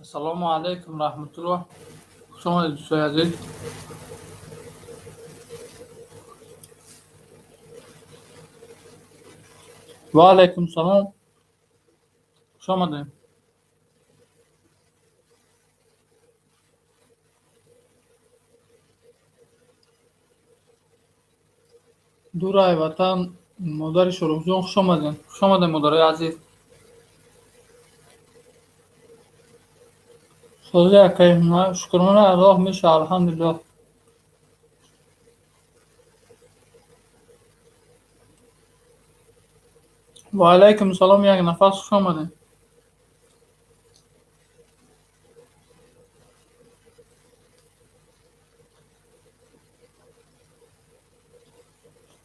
Ассалому алайкум, раҳматуллоҳ. Хуш омадед, дӯстои азиз. Ва алайкум салом. Хуш омадед. Дурай ватан, модари Шоҳрухҷон, хуш омадед. Хуш омадед, модарои азиз. Сози акай, шукрона Аллоҳ, меша, алҳамдулиллоҳ. Ва алайкум салом, як нафас, хуш омадед.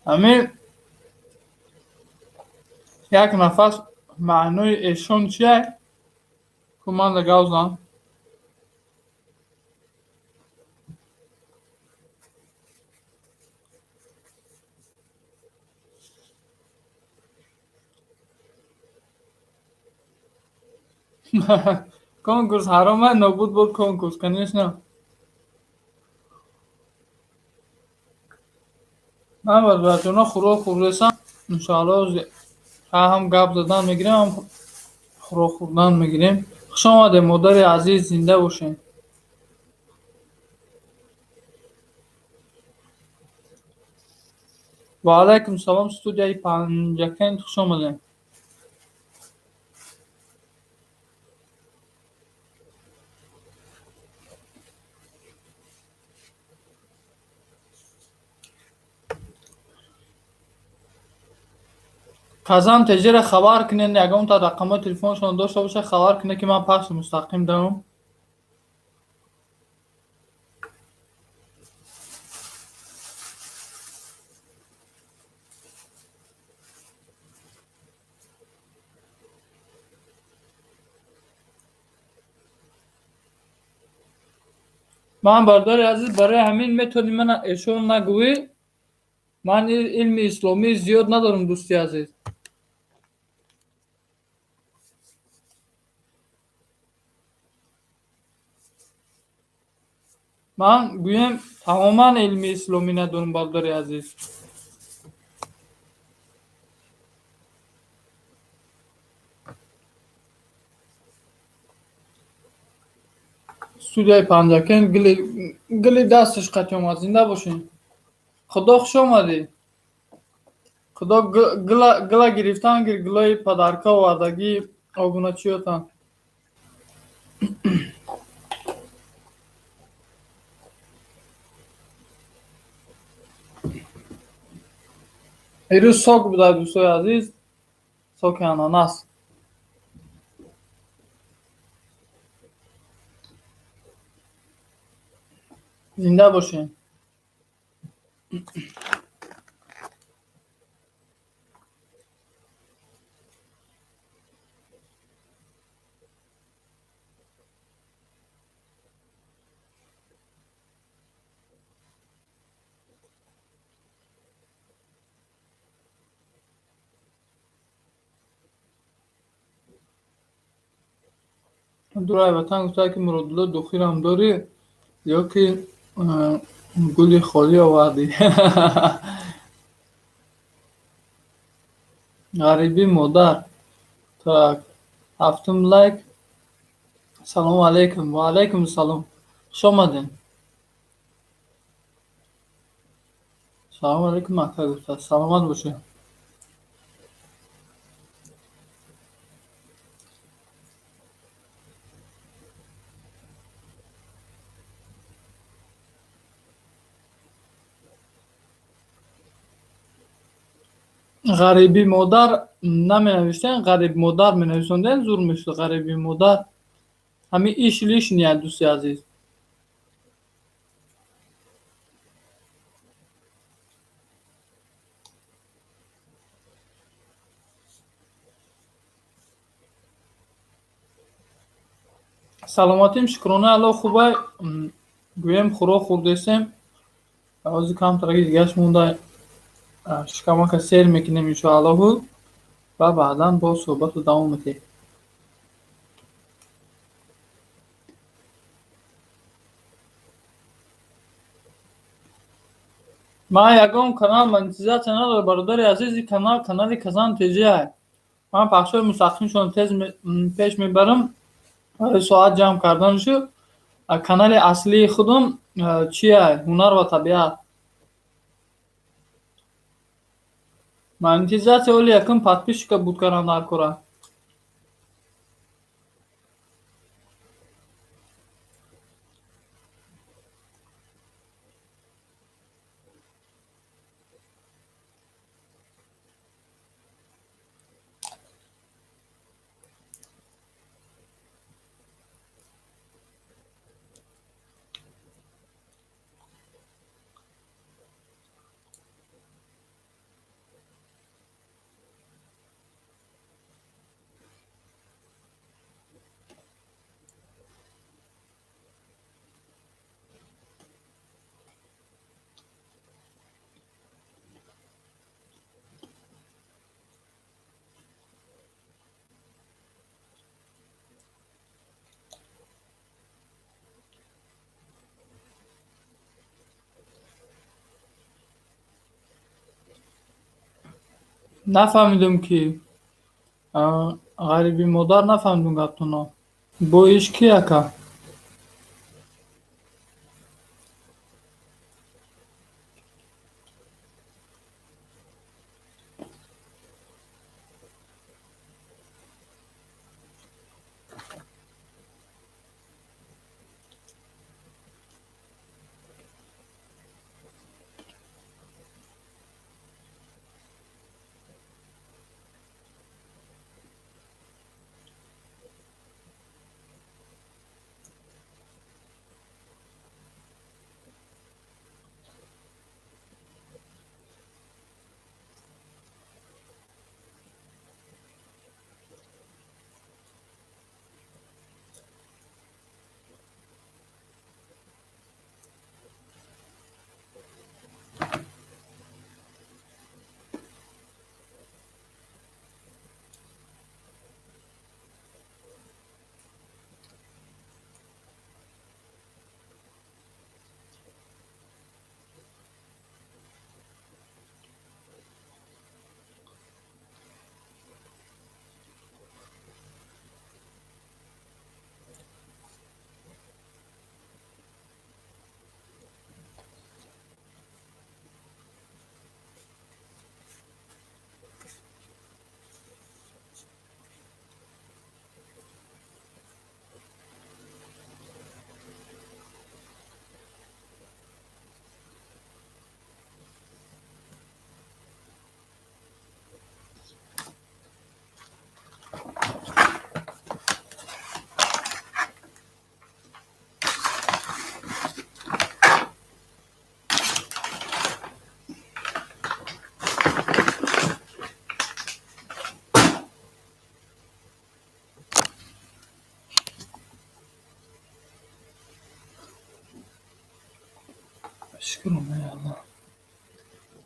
Ҳамин як нафас маънои эшон чия? Ку ман гав зан. Конкурс ҳаром аст, нобуд буд конкурс, конечно. Ман бародарҷоно хӯрок хӯрдесам, иншоаллоҳ ҳам гап задан мегирем, ҳам хӯрок хӯрдан мегирем. Хуш омадед, модари азиз, зинда бошед. Ва алайкум салом, студияи Панҷакент, хуш омадед. Казан тежера хабар кунед, ягонта рақамҳои телефоншон дошта бошад, хабар кунед, ки ман пахши мустақим дорам. Ман, бародари азиз, барои ҳамин метавонӣ мана эшон нагӯӣ, ман илми исломӣ зиёд надорам, дӯсти азиз. Ман гӯям, тамоман илми исломӣ надорам, бародари азиз. Студияи Панҷакент гули дасташ қатъ омад, зинда бошед. Худо, хуш омадӣ. Худо, гула гирифтан гир, гулои падарка овардагӣ обуначиётан. Ирӯз сок буда, дӯстои азиз, соки ананас. Зинда бошед. Дурай ватан гуфта, ки Муродулло, духирам дорӣ ё ки гули холӣ овардӣ? Ғарибӣ модар. Так, ҳафтум лайк. Салому алайкум. Ва алайкум салом. Хуш омадед. Салому алайкум, ака, гуфта. Саломат бошед. Ғарибӣ модар наменавиштен, ғариб модар менависонден, зур мешуд. Ғарибӣ модар. Ҳамин иш лишний, дӯсти азиз. Саломатим, шукрона Аллоҳ, хубай. Гӯем, хӯрок хӯрдесем. Ҳозир камтараги дигаш монда, шикамака сер мекунем, иншоаллоҳу, ва баъдан боз суҳбатро давом медиҳем. Ман ягон канал монетизатсия надорам, бародари азиз, ин канал канали Казан ТЖ. Ман пахшҳои мустақимшон тез пеш мебарам барои соат ҷамъ карданашу. Канали аслии худам чия? Ҳунар ва табиат. Монетизатсия оли якум подписчика буд кардам дар кора. Нафаҳмидум ки ғариби модар, нафаҳмидум гаптуно. Бо иш ки ака?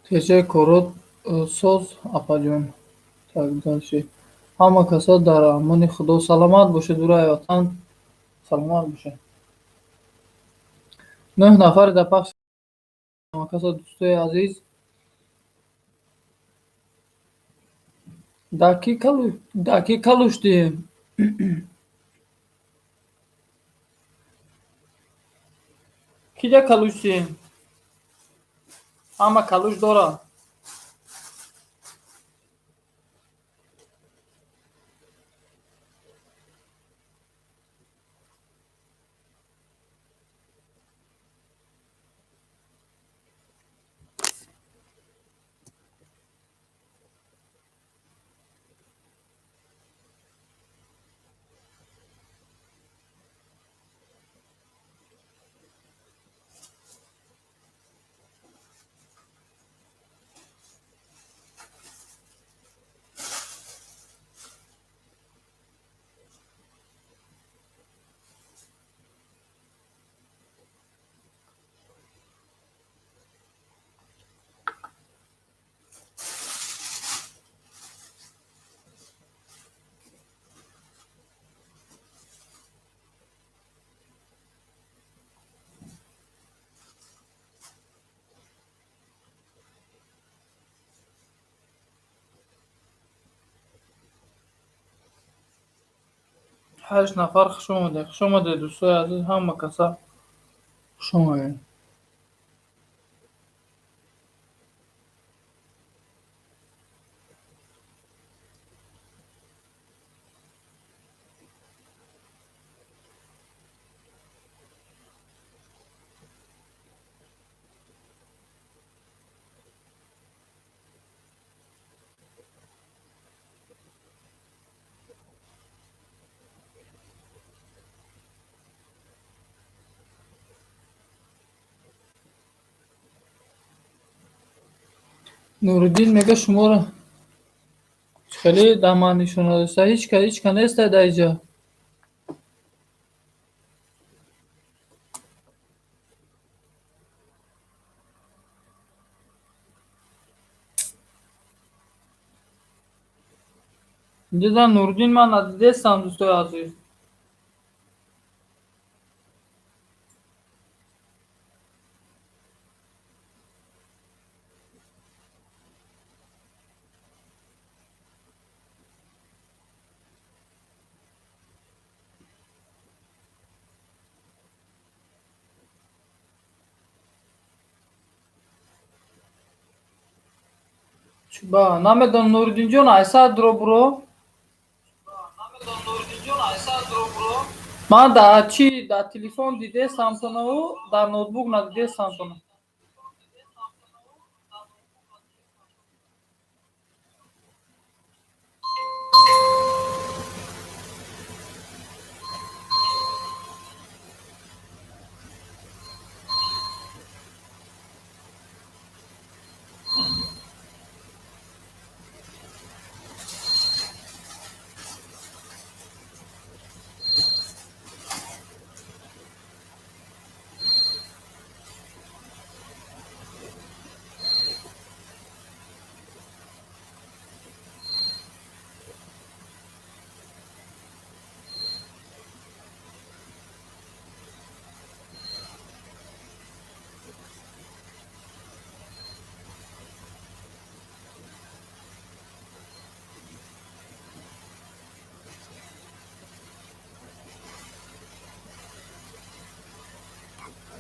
Тежаи корот соз, апаҷон. Так, дальше. Ҳама касо дар амони Худо, саломат бошед, ураи ватан, саломат бошед. Нӯҳ нафаре дар пахш, ҳама касо, дӯстои азиз. Да ки калуштием? Киҷа калуштием? Ҳама калуш дорад. 8 нафар хуш омадед. Хуш омадед, дӯстои азиз, ҳама каса хуш омадед. Нуриддин мега шуморо хеле дар ман нишона доста. Ҳеч ка нестай дар иҷа. Инҷа Нуриддин ман надидестам, дӯстои азиз. Ба намедонам, Нуриддинҷон, айсад ро буро. Ман дар чи, дар телефон дидестам тонаву дар ноутбук надидестам тона.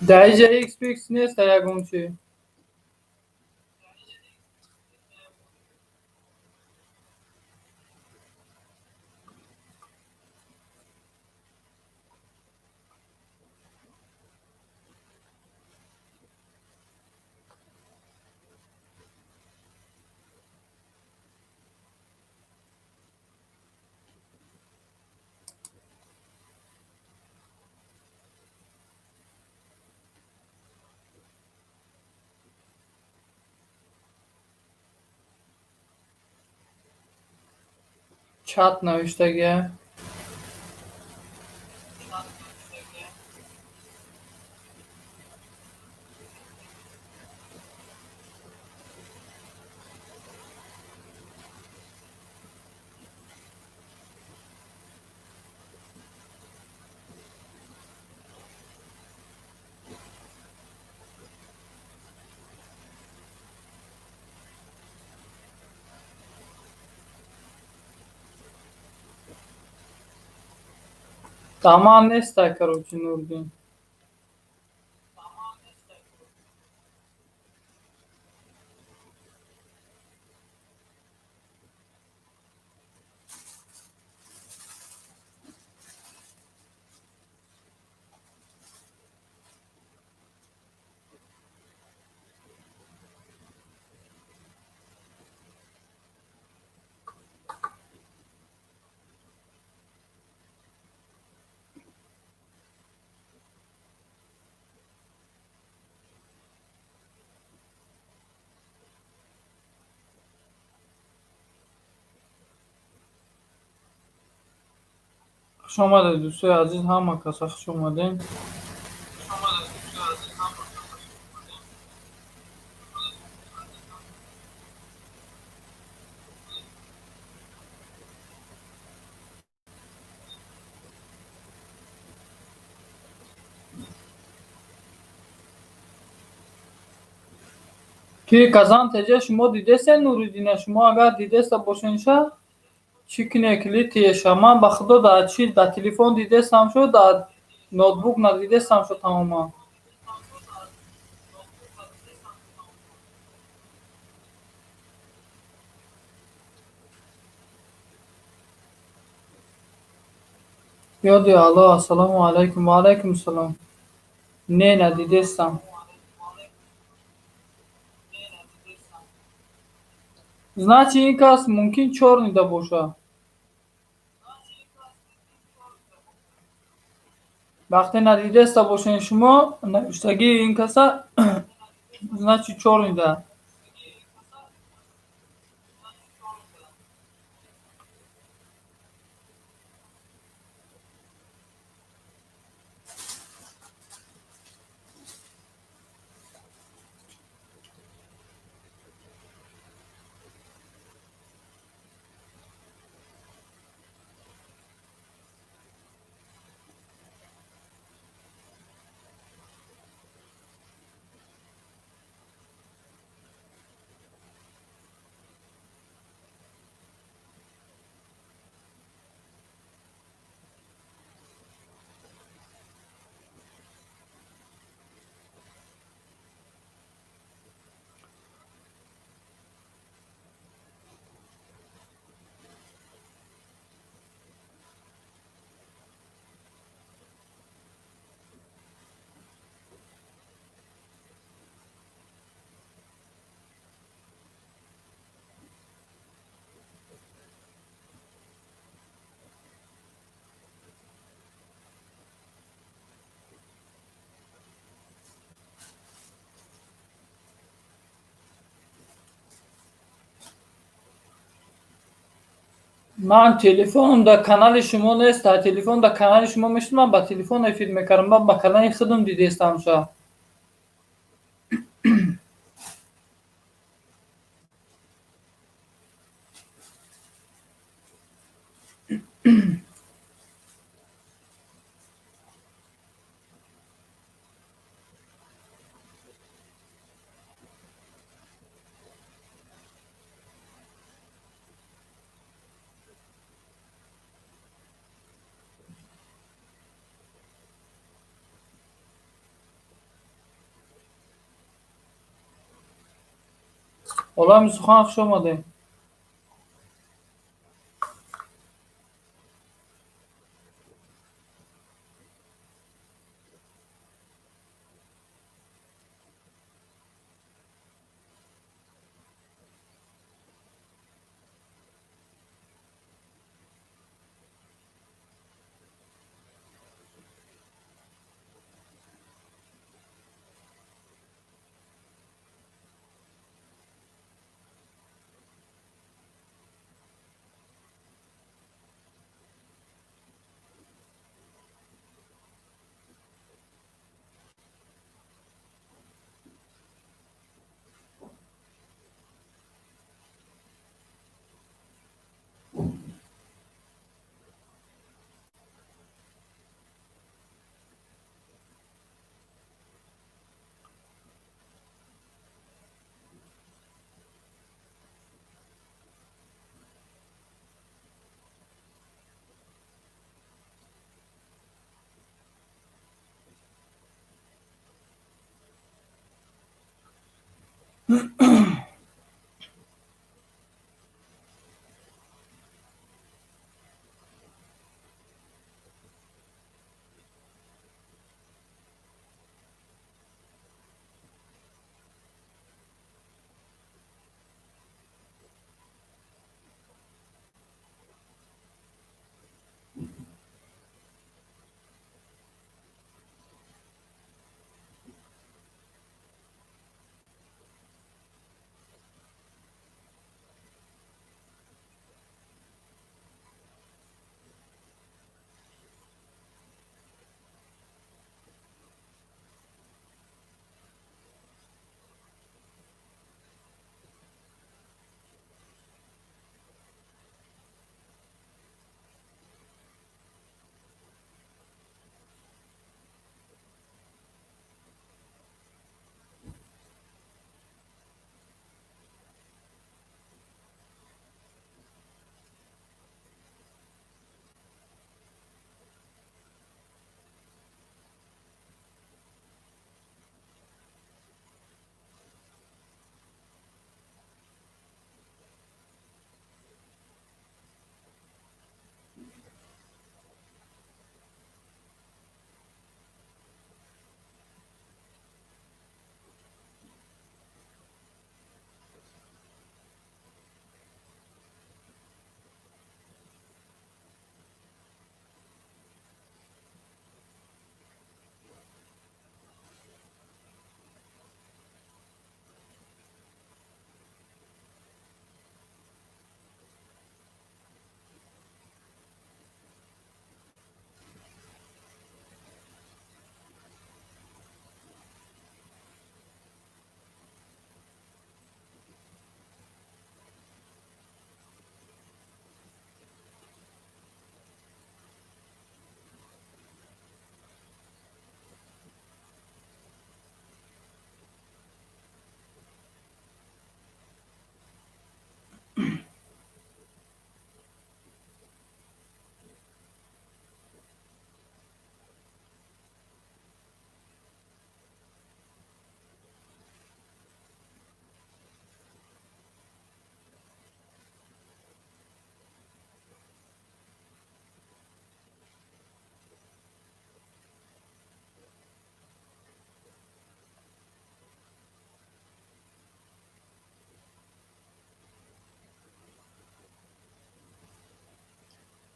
Дар иҷа xpx неста ягон чи. Чат навиштагия. Тамам нестай, короче, Нуриддин. Хуш омадед, дӯстои азиз, ҳама каса хуш омадем. Ки Казан теҷа, шумо дидесен Нуриддина? Шумо агар дидеста бошенша, Чӣ кине клитиеша? Ман ба худо дар чи дар телефон дидестам шуд, дар ноутбук надидестам шуд тамоман. Ёди Аллоҳ, ассалому алайкум. Ва алайкум салом. Не, надидестам. Значит, ин кас мумкин чёрный да боша. Вақте надидеста бошен шумо, навиштагии ин каса, значит чёрный да. Ман телефоном дар канали шумо нест, дар телефон дар канали шумо мешуд, ман ба телефон эфир мекардам, ман ба канали худам дидестам ша. Олами сухан, хуш омадед.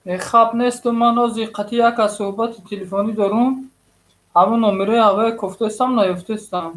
Хаб нестум, ман ҳозир қатъи як аз суҳбати телефонӣ дорум, ҳамун номерои ҳавоя кофтаистам, наёфтаистам.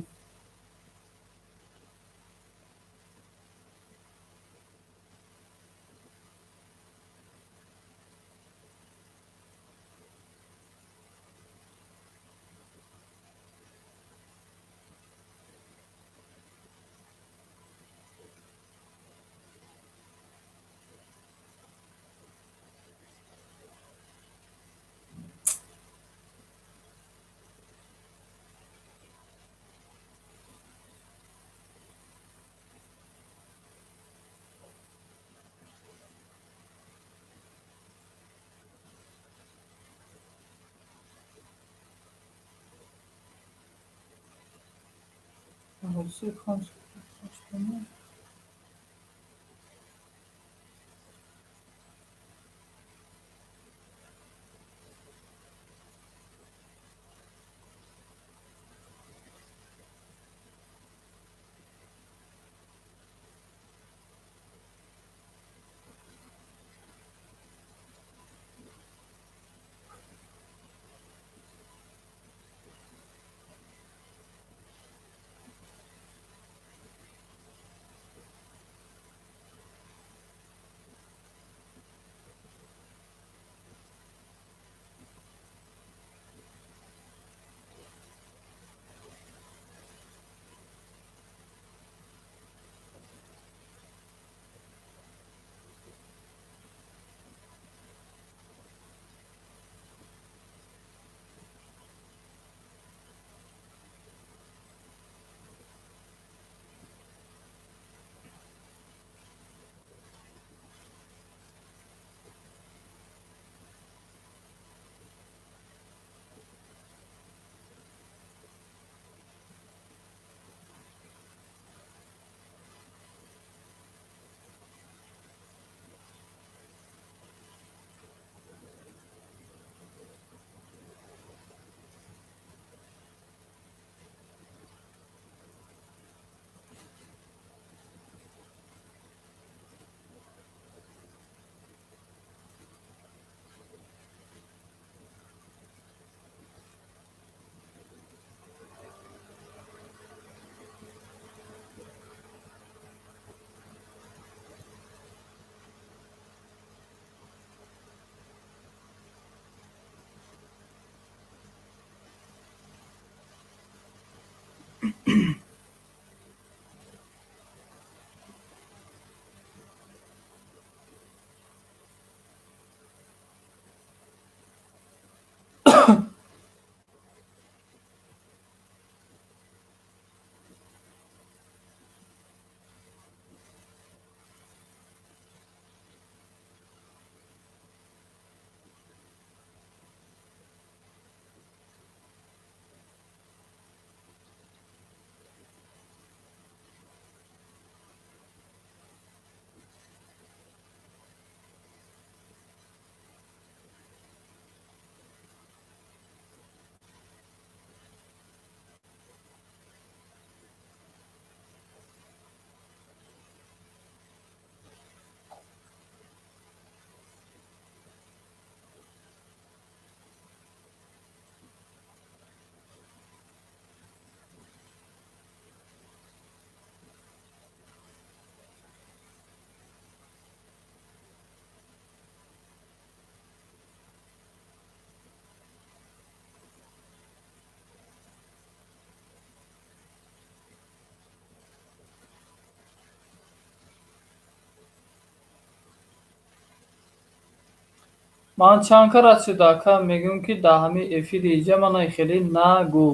Ман чанд карат шуда, ака, мегӯм, ки дар ҳамин эфири иҷа мана хеле нагӯ.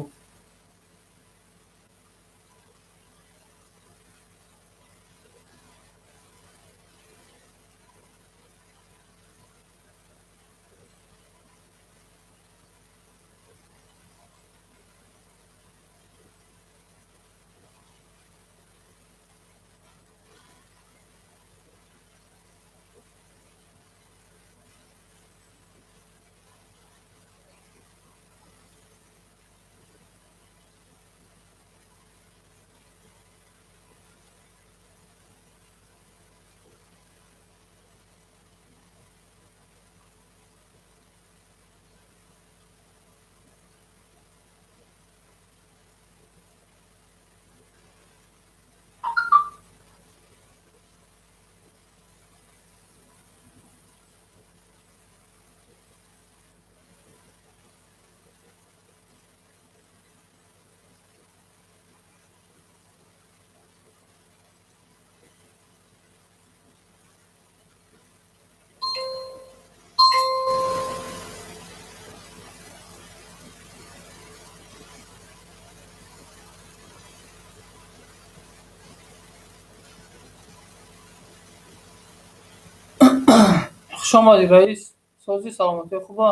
Хуш омадӣ, раис. Созӣ, саломатӣ хуба?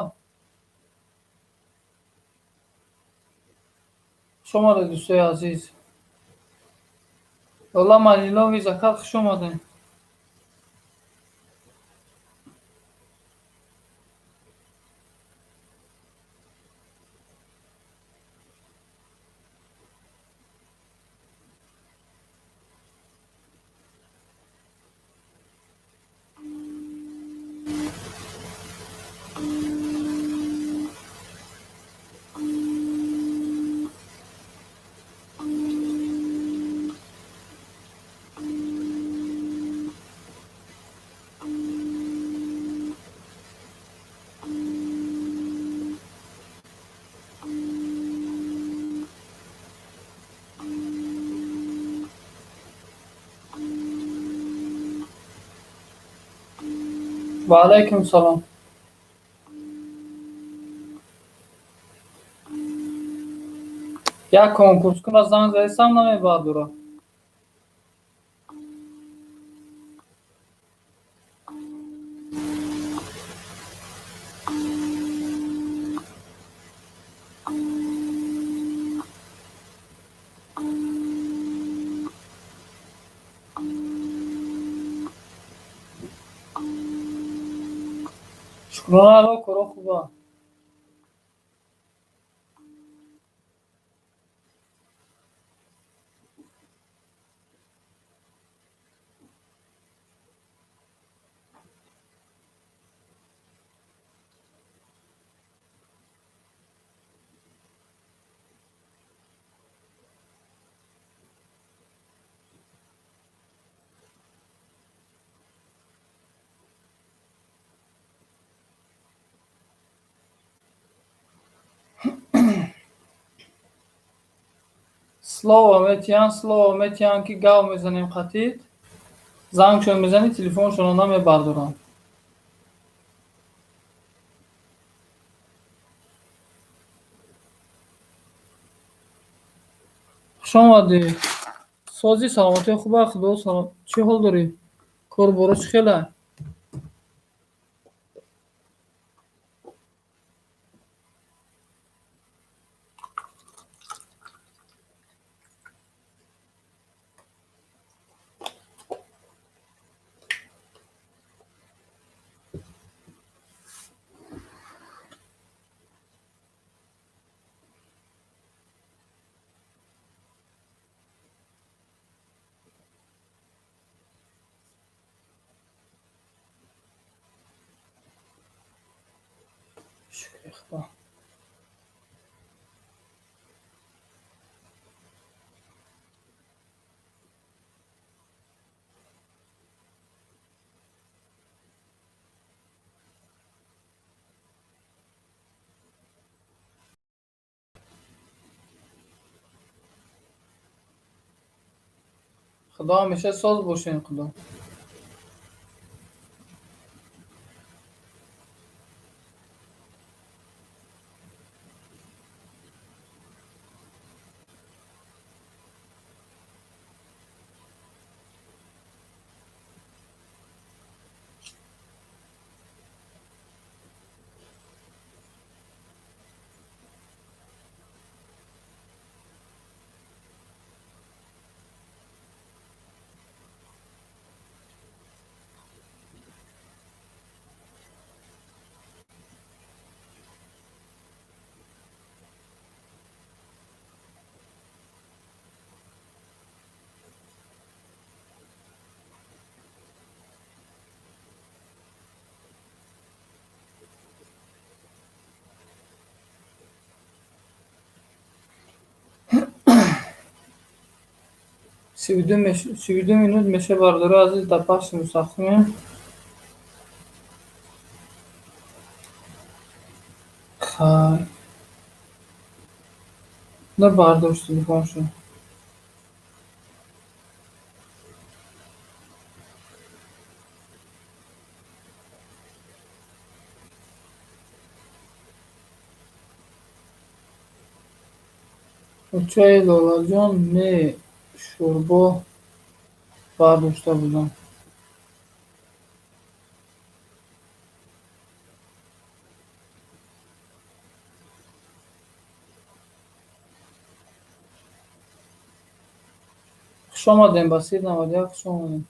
Хуш омадед, дӯстои азиз. Лола Малилови Закат, хуш омадед. Ва алайкум салом. Як конкурскунро занг задисам, намебардора. Шукрона ало, коро хуба. Слово метиҳанд, слово метиҳанд, ки гав мезанем қатид. Зангшон мезанӣ, телефоншонро намебардоранд. Хуш омадӣ. Созӣ, саломатӣ хуба, худо салом. Чӣ ҳол дорӣ? Корборо чӣ хела? Шукри худо. Худо ҳамеша соз бошен, худо. 32 минут меша, бардори азиз, дар пахши мустақимем. Хай. Набардошт телефоншо. Очаи Лолаҷон, не, шӯрбо бардошта будам. Хуш омадем, Басир 91, хуш омадем.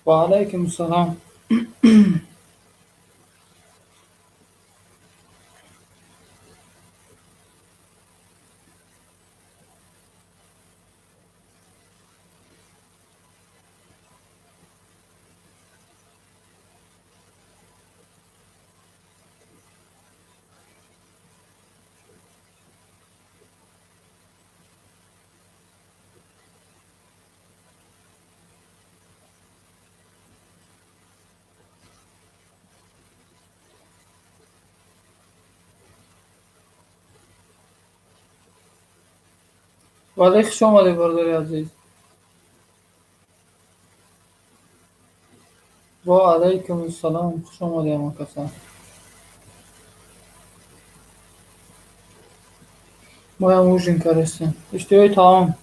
Ва алайкум ассалом. Вале хуш омадед, бародари азиз. Ва алайкум ассалом, хуш омадед ҳама каса. Моям ужин кардастем. Иштиҳои таом.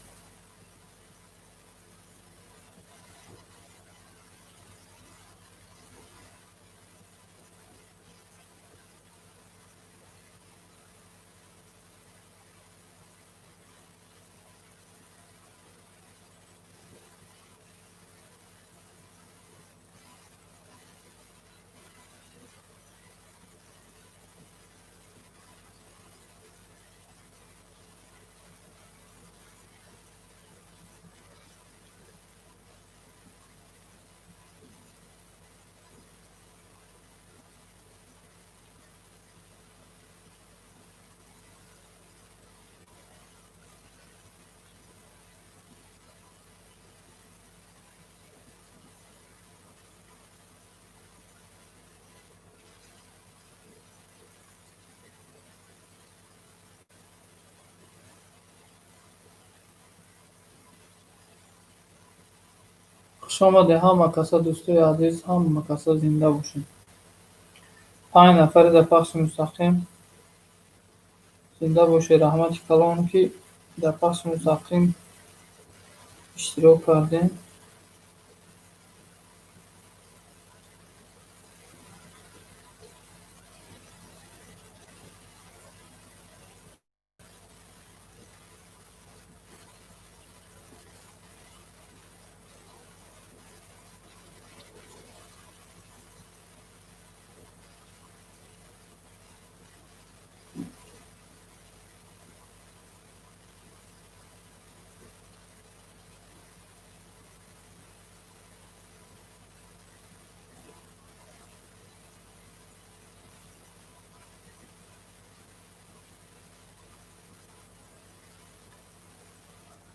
Хуш омадед ҳама каса, дӯстои азиз, ҳама каса зинда бошед. 5 нафари дар пахши мустақим зинда бошед. Раҳмати калон, ки дар пахши мустақим иштирок кардем.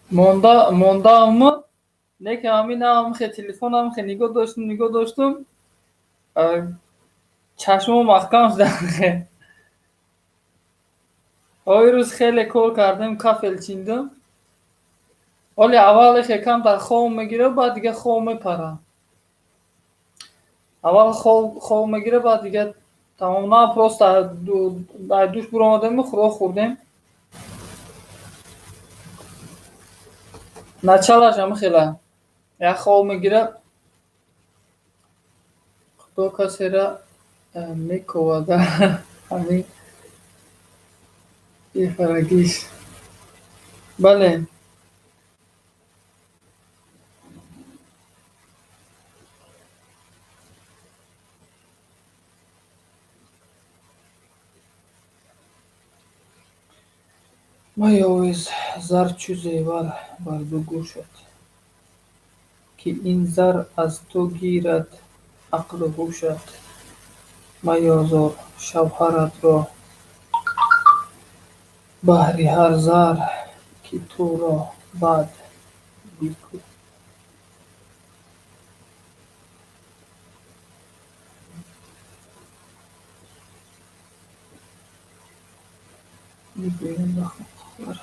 Мондааму, лекин ҳамин ҳамхе телефон ҳамхе нигоҳ доштум, нигоҳ доштум, чашмом маҳкам шуда. Ой рӯз хеле кор кардем, кафел чиндам. Оли аввал хе камтар хоб мегира, баъд дига хоб мепара. Аввал хоб мегира, баъд дига тамом. На, просто ай душ буромадему, хӯрок хӯрдем. Началаш ҳамихела як хоб мегира. Худо касера мековада ҳамин ифарагиш. Бале. Маёвез зар чу зевар бар ду гӯшат, ки ин зар аз ту гирад ақлу ҳушат. Маёзор шавҳаратро баҳри ҳар зар, ки туро бад бигӯянд ахмақхӯр.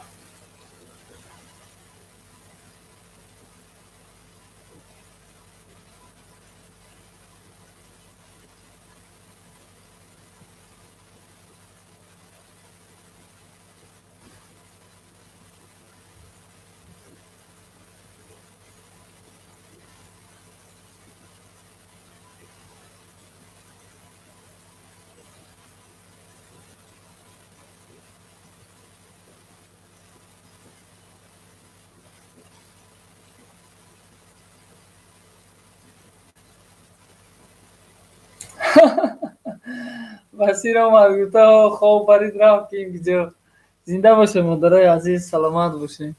Басир омад, гуфта хоб парид рафт ки ин куҷо. Зинда бошед, модарои азиз, саломат бошед.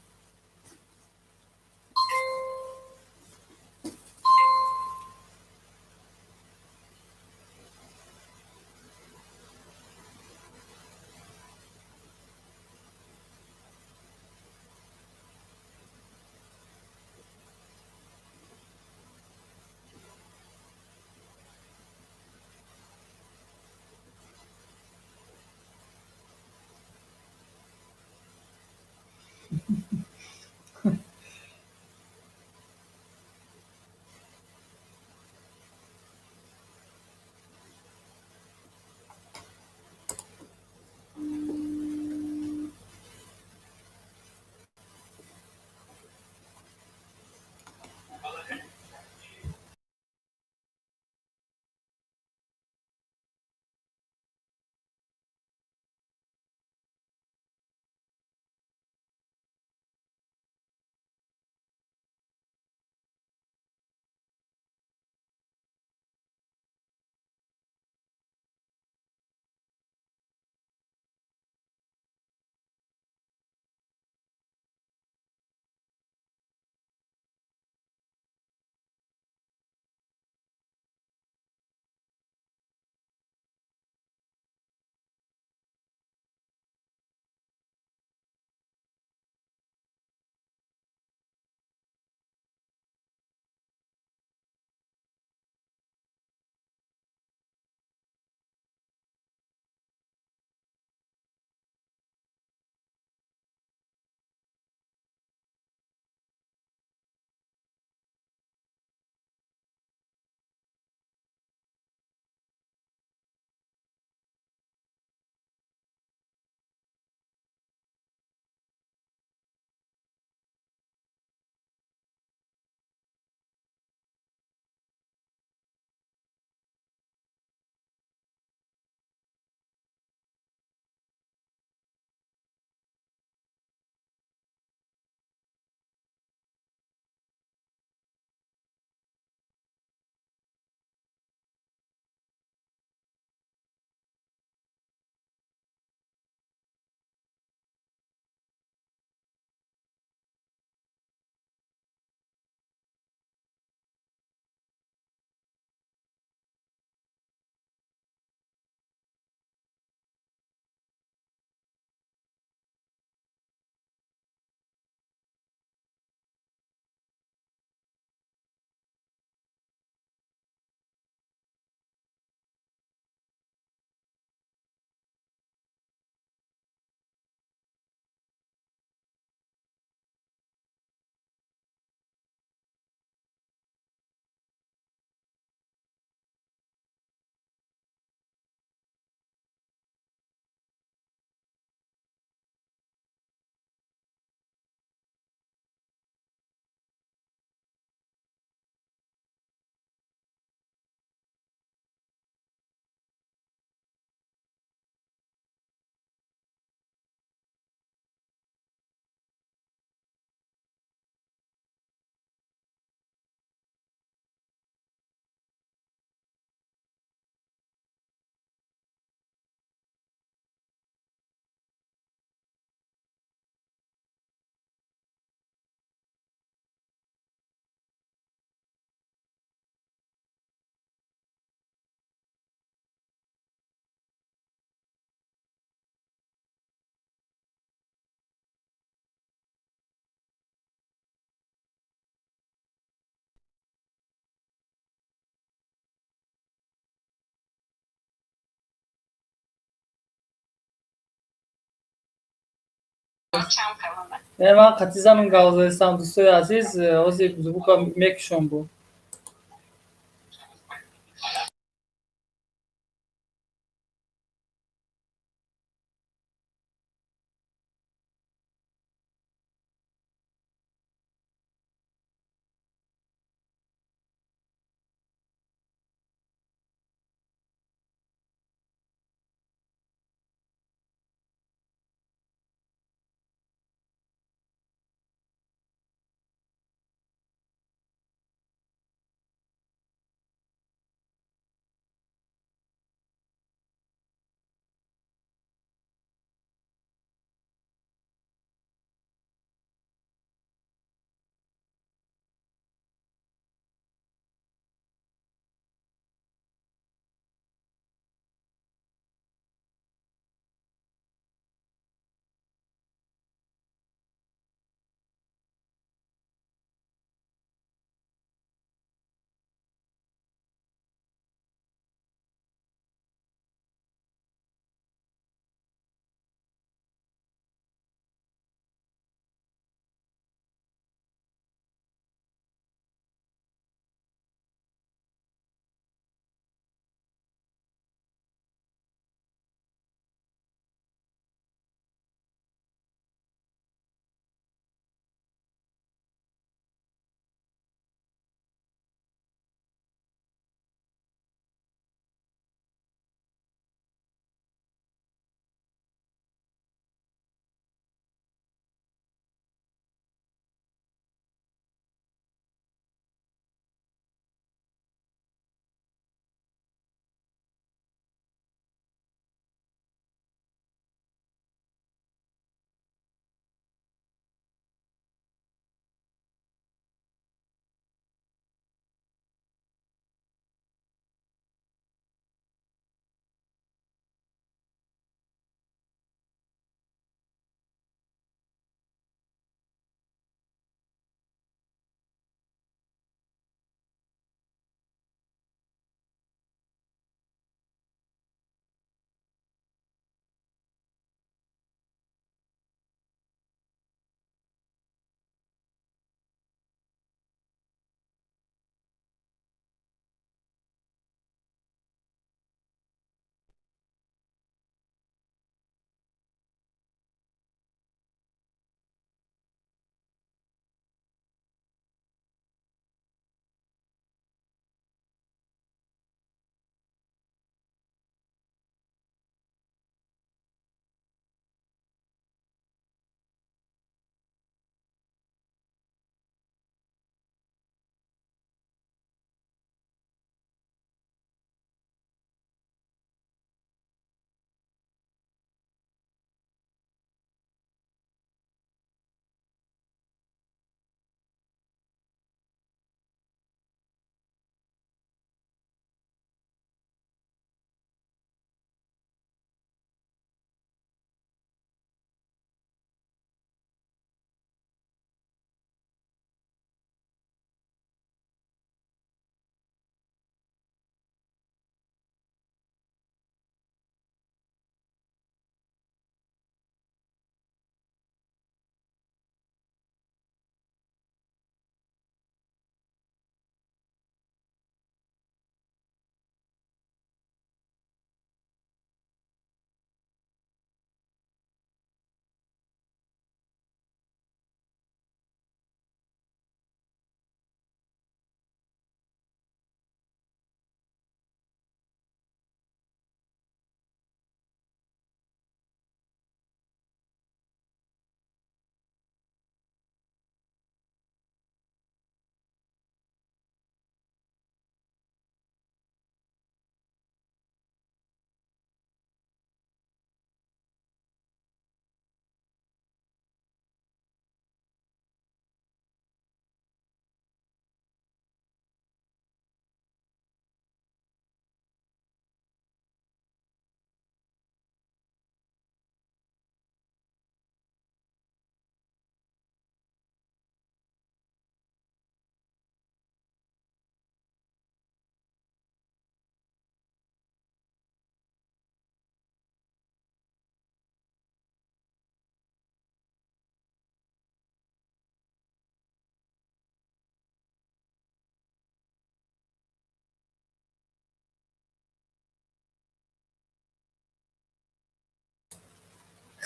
Не, ман қатъи занам гап задистам, дӯстои азиз, ҳозир звука мекушам бу.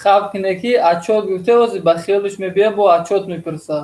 Хаб кине, ки отчёт гуфте, ози ба хиёлиш мебия, бо отчёт мепурса.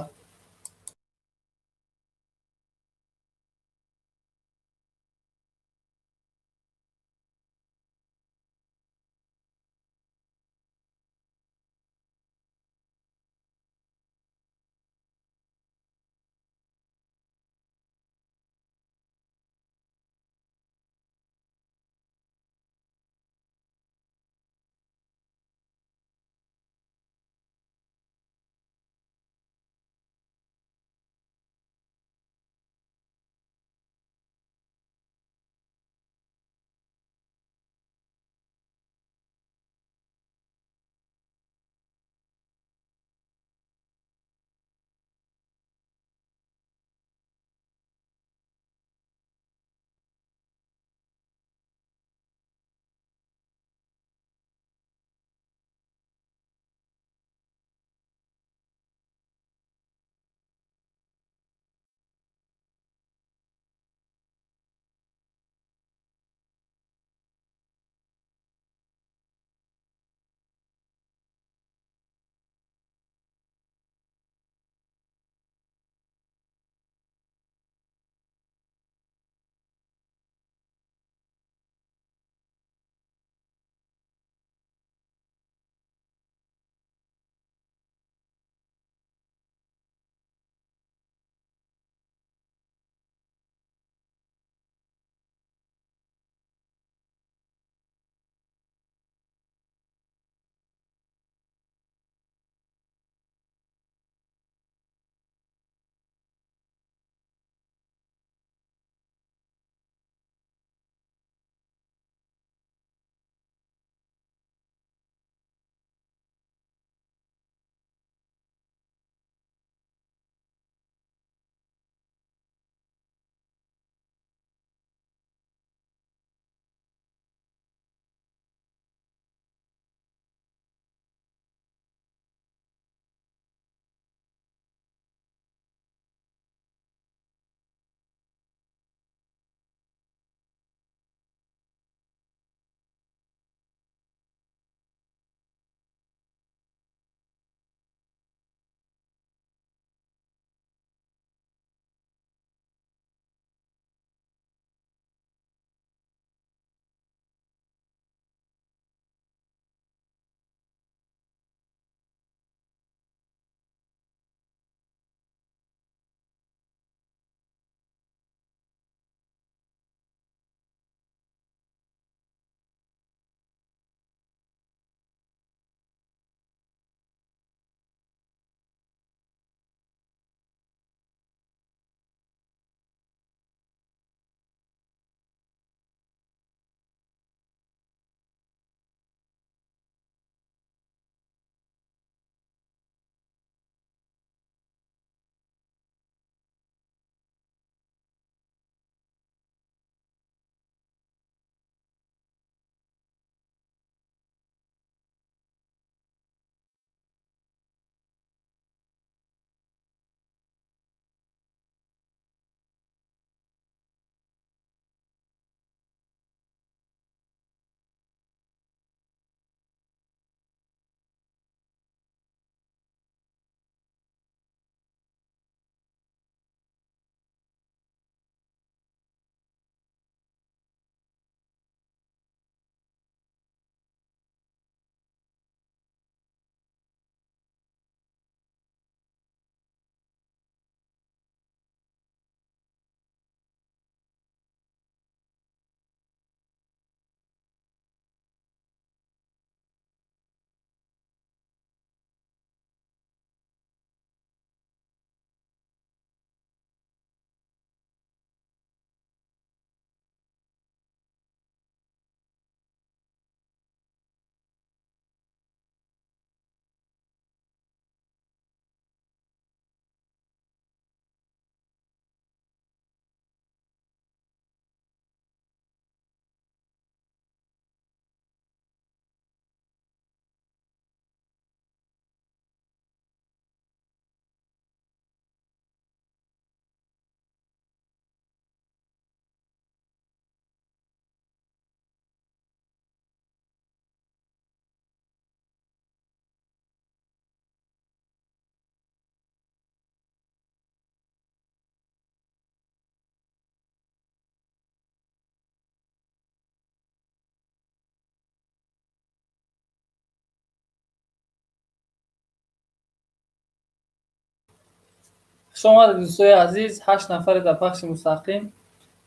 Хуш омадед, дӯстои азиз, 8 нафаре дар пахши мустақим.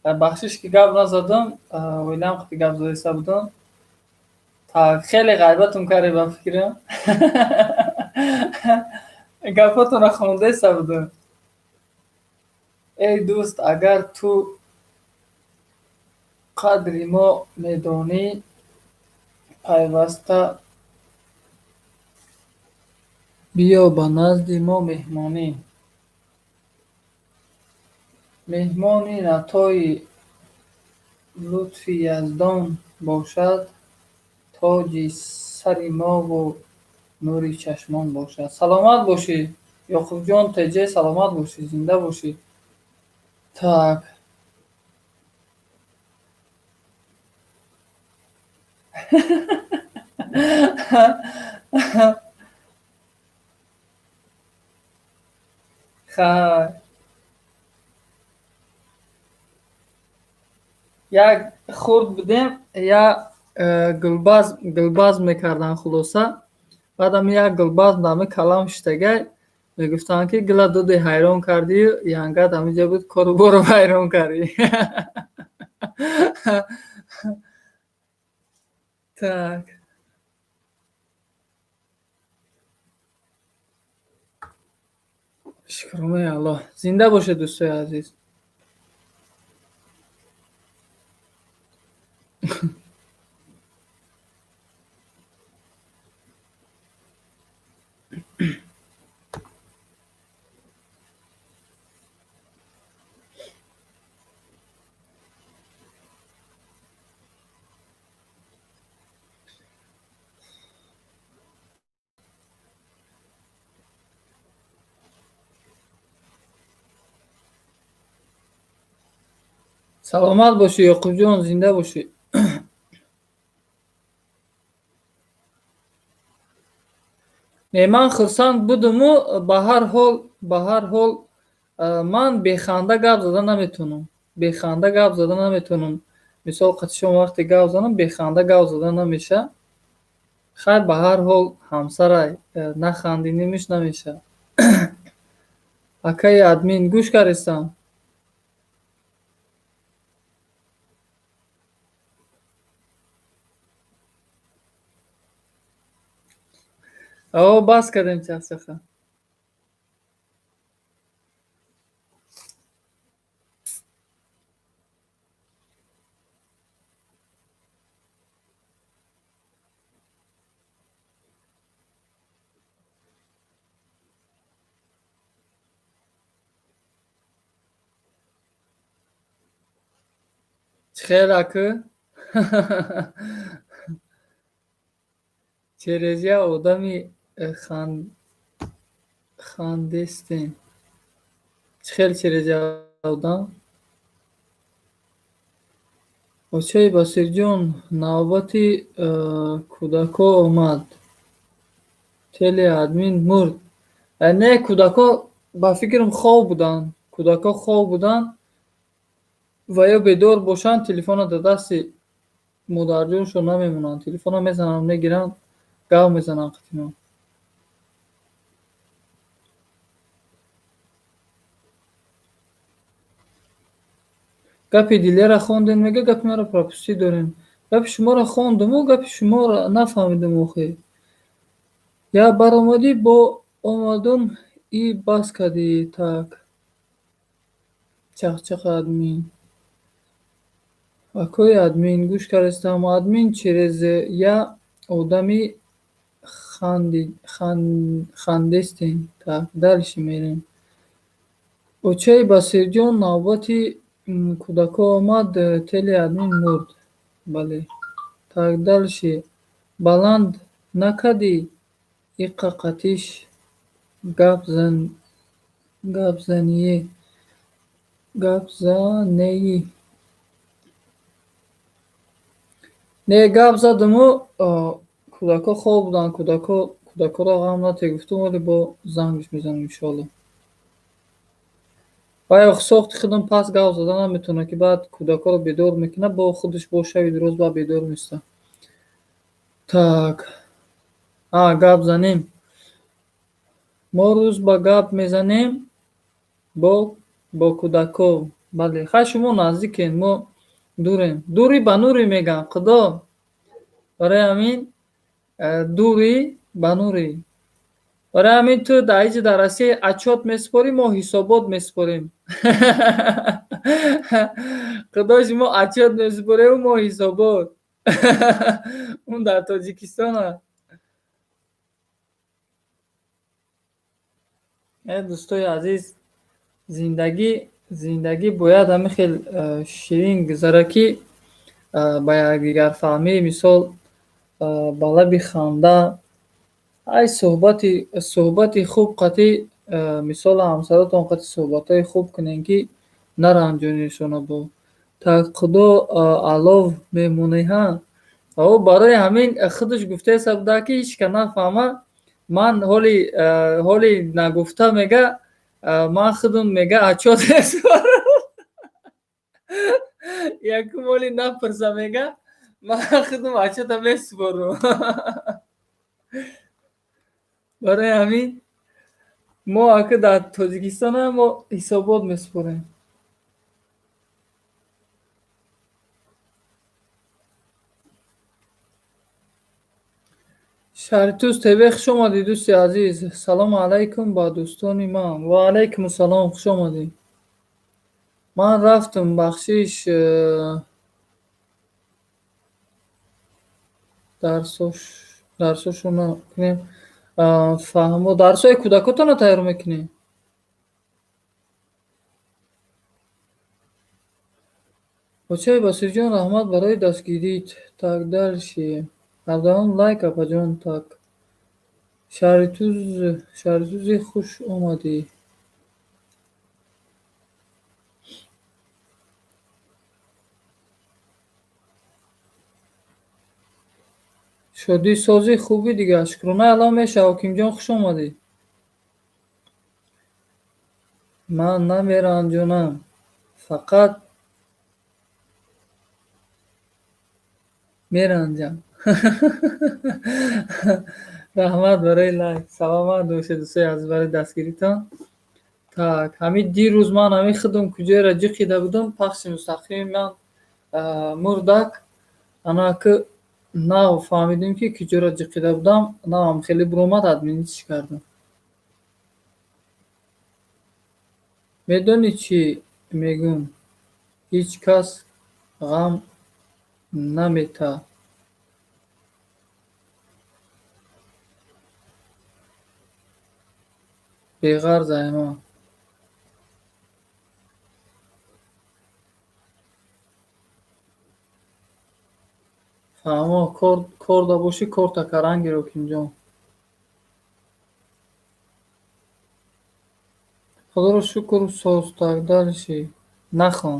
Бахшиш, ки гап назадам, оилаам қати гап задаиста будам. Так, хеле ғайбатум карде, ба фикрам. Гапотонро хондаиста будам. Эй дӯст, агар ту қадри мо медонӣ, пайваста биё ба назди мо меҳмонӣ. Меҳмони атои лутфи Яздон бошад, тоҷи сари мову нури чашмон бошад. Саломат бошӣ, Ёқубҷон Теҷе, саломат бошӣ, зинда бошӣ. Так. Хай. Як хурд будем, я гулбазм мекарданд, хулоса. Баъдам як гулбазм дар калам шиштагай, мегуфтанд, ки гула доди, ҳайрон кардию, янгат ҳаминҷа буд, кору боро вайрон кардӣ. Так. Шукронаи Аллоҳ. Зинда бошед, дӯстои азиз. Саломат бошӣ, Ёқубҷон, зинда бошӣ. Не, ман хурсанд будуму, ба ҳар ҳол ман беханда гап зада наметавонам. Беханда гап зада наметавонам. Мисол, қатишон вақте гап занам, беханда гап зада намеша. Хайр, ба ҳар ҳол ҳамсарай, нахандинимиш намеша. Акаи админ, гӯш кардистам. О, бас кардем чахчаха. Чӣ хел, акӯ? Через я одами хандестем. Чӣ хел через я одам? Очаи Басирҷон, навбати кӯдако омад. Теле админ мурд. Не, кӯдако ба фикрам хоб буданд. Кӯдако хоб буданд ва ё бедор бошанд, телефонро дар дасти модарҷоншон намемонанд. Телефонро мезананд, мегиранд, гап мезананд қатимон. Гапи Дилера хондем, мега, гапи маро пропустить дорем. Гапи шуморо хондуму гапи шуморо нафаҳмидам охир. Я баромадӣ, бо омадум и бас кардӣ. Так. Чахчах админ. Акои админ, гӯш кардистам. Админ через я одами хандестем. Так, дальше мерем. Очаи Басирҷон, навбати кӯдако омад, теле админ мурд. Бале. Так, дальше. Баланд накардӣ, иқа қатиш гап зание, гап занеӣ. Не, гап задуму, кӯдако хоб буданд, кӯдакоро ғам натӣ, гуфтум, вале бо зангш мезанам, иншоалло. Вай сохти худам пас гап зада наметавонад, ки баъд кӯдакоро бедор мекунад, бо худаш бо шави дуроз баъд бедор меистад. Так. А, гап занем. Мо рӯз ба гап мезанем. Бо кӯдако. Бале, хай шумо наздикен, мо дурем. Дури ба нури мегӯям, Худо. Барои ҳамин дури ба нури. Барои ҳамин ту дар иҷа дар Россия отчёт месупорӣ, мо ҳисобот месупорем. Худо, шумо отчёт месупорему, мо ҳисобот. Он дар Тоҷикистон аст. Э, дӯстои азиз, зиндагӣ бояд ҳамин хел ширин гузара, ки ба якдигарфаҳмӣ, мисол, ба лаби ханда, ай суҳбати хуб қатъи, мисол, ҳамсаротон қатъи суҳбатҳои хуб кунем, ки наранҷонишона. Бо так Худо алов мемонӣ ҳа. О, барои ҳамин худаш гуфтаеса буда, ки ҳеҷ ка нафаҳма. Ман ҳоли нагуфта мега, ман худам мега отчёт месупорам. Якум ҳоли напурса мега, ман худам отчёта месупорам. Барои ҳамин мо ака дар Тоҷикистона мо ҳисобот месупорем. Шаҳритӯз ТВ, хуш омадӣ, дӯсти азиз. Салому алайкум ба дӯстони ман. Ва алайкум ассалом, хуш омадӣ. Ман рафтам, бахшиш, дарсошона кунем. Фаҳмо, дарсҳои кӯдакотонро тайёр мекунем. Бачаи Басирҷон, раҳмат барои дастгирит. Так, дальше. Ҳабдаҳум лайк, апаҷон, так. Шаҳритӯзи, хуш омадӣ. Шодӣ сози хуби дигар. Шукронаи Аллоҳ меша, Ҳокимҷон, хуш омадӣ. Ман намеранҷонам, фақат меранҷам. Раҳмат барои лайк. Саломат бошед, дӯстои азиз, барои дастгиритон. Так, ҳамин дирӯз ман ҳамин худам куҷоеро ҷиқида будам, пахши мустақими ман мурдак. Ана ки нав фаҳмидем, ки куҷоро ҷиқида будам, навам хеле буромад, админитиш кардам. Медонӣ чӣ мегӯм? Ҳеҷ кас ғам наметаҳад. Беғарз ай ман. Фаҳмо, корда бошӣ, корта каран гир, Ҳокимҷон. Худоро шукр, соз. Так, дальше. Нахон.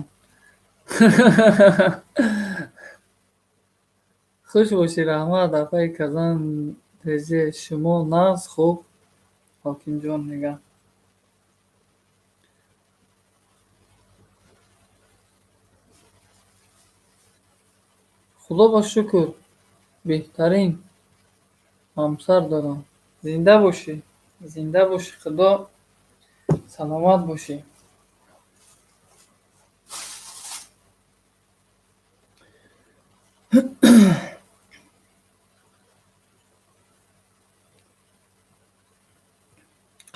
Хуш бошӣ, раҳмат, апаи Казан тезе. Шумо нағз, хуб, Ҳокимҷон мегӯям. Худо ба шукр, беҳтарин ҳамсар дорам. Зинда бошӣ, зинда бошӣ, Худо, саломат бошӣ.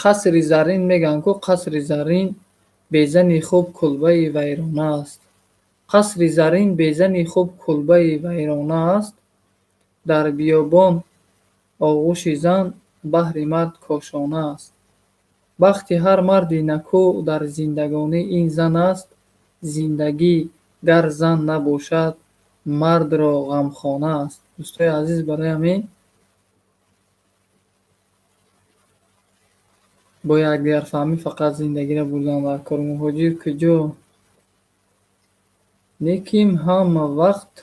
Қасри заррин мегӯянд ку, қасри заррин безани хуб кулбаи вайрона аст. Қасри заррин безани хуб кулбаи вайрона аст. Дар биёбон оғӯши зан баҳри мард кошона аст. Бахти ҳар марди накӯ дар зиндагонӣ ин зан аст. Зиндагӣ гар зан набошад, мардро ғамхона аст. Дӯстои азиз, барои ҳамин бо якдигарфаҳмӣ фақат зиндагиро бурдан дар кор. Муҳоҷир куҷо? Лекин ҳама вақт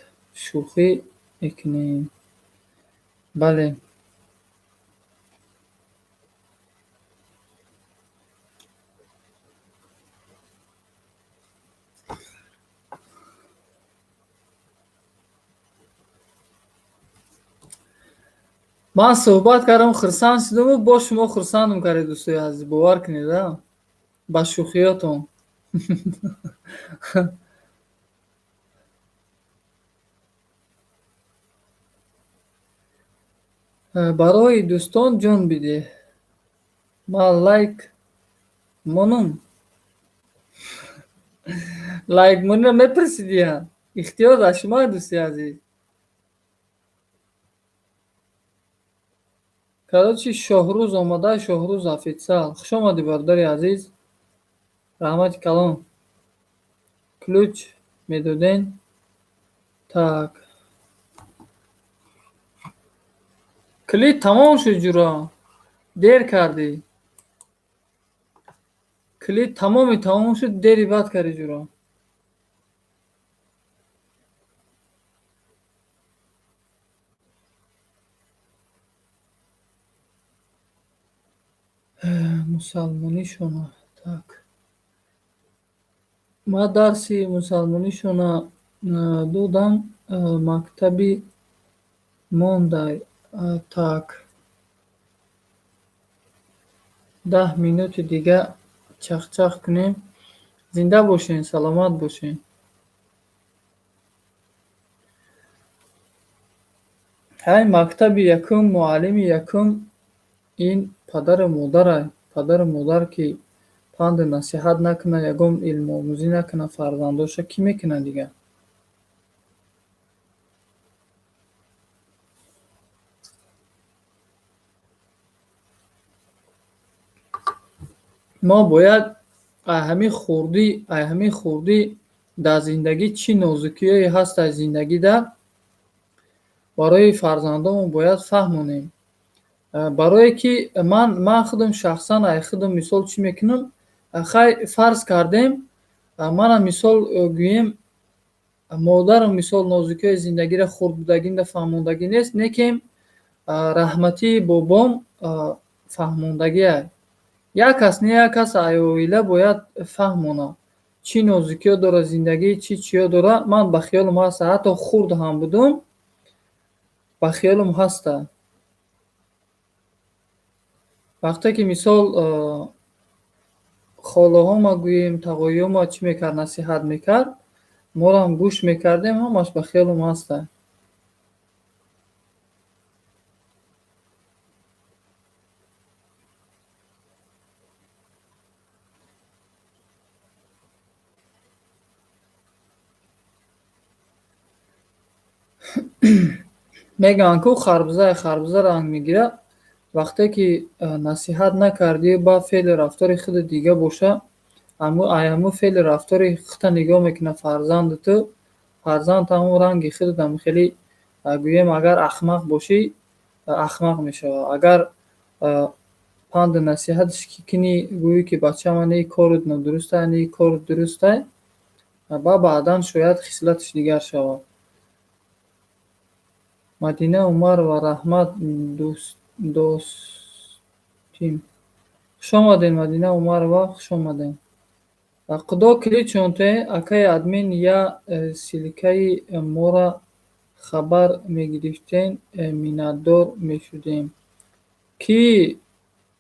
шӯхӣ мекунем. Бале. Ман суҳбат кардам, хурсанд шудаму бо шумо хурсандам кардед, дӯстои азиз, бовар кунед, а? Ба шӯхиётон. Барои дӯстон ҷон бидеҳ. Ман лайк монум. Лайк мониро мепурсидия. Ихтиёр дар шумо, дӯсти азиз. Короче, Шоҳрӯз омада, Шоҳрӯз офитсиал. Хуш омадӣ, бародари азиз. Раҳмати калон. Ключ медоден. Так. Клид тамом шуд, ҷуро. Дер кардӣ. Клид тамоми тамом шуд, дери бад кардӣ, ҷуро. Мусалмонишона. Так. Ман дарси мусалмонишона додам, мактаби мондай. Так. 10 минути дига чахчах кунем. Зинда бошен, саломат бошен. Ҳай мактаби якум, муаллими якум ин падару модарай. Падару модар ки панду насиҳат накунад, ягон илмомӯзӣ накунад фарзандоша, кӣ мекунад дигар? Мо бояд ай ҳамин хурдӣ дар зиндагӣ чӣ нозукиҳое ҳаст дар зиндагида барои фарзандонмон бояд фаҳмонем. Барое ки ман худам шахсан ай худам мисол чӣ мекунам, хай, фарз кардем, мана мисол гӯем, модарам мисол нозукиҳои зиндагиро хурд будагида фаҳмондагӣ нест, лекин раҳматии бобом фаҳмондагиай. Як кас не, як кас ай оила бояд фаҳмонад, чӣ нозукиҳо дорад зиндагӣ, чӣ чиҳо дорад. Ман ба хиёлам ҳаста, ҳатто хурд ҳам будум, ба хиёлам ҳаста. Вақте ки мисол холаҳома гӯем, тағоиёма чӣ мекард, насиҳат мекард, морам гӯш мекардем, ҳамаш ба хиёлам ҳаста. Мегӯянд ку, харбузаи харбуза ранг мегирад. Вақте ки насиҳат накардию баъд феълу рафтори худат дига боша, ай ҳамун феълу рафтори худта нигоҳ мекунад фарзанди ту, фарзанд ҳамун ранги худатам хеле, гӯем, агар ахмақ бошӣ, ахмақ мешавад. Агар панду насиҳаташ кунӣ, гӯӣ ки бача ман ин корут нодурустай, ин корут дурустай, ба баъдан шояд хислаташ дигар шавад. Мадина Умарова, раҳмат, дӯстим. Хуш омадед, Мадина Умарова, хуш омадед. Худо кличонте, акаи админ, я ссылка и мора хабар мегирифтен, миннатдор мешудем. Ки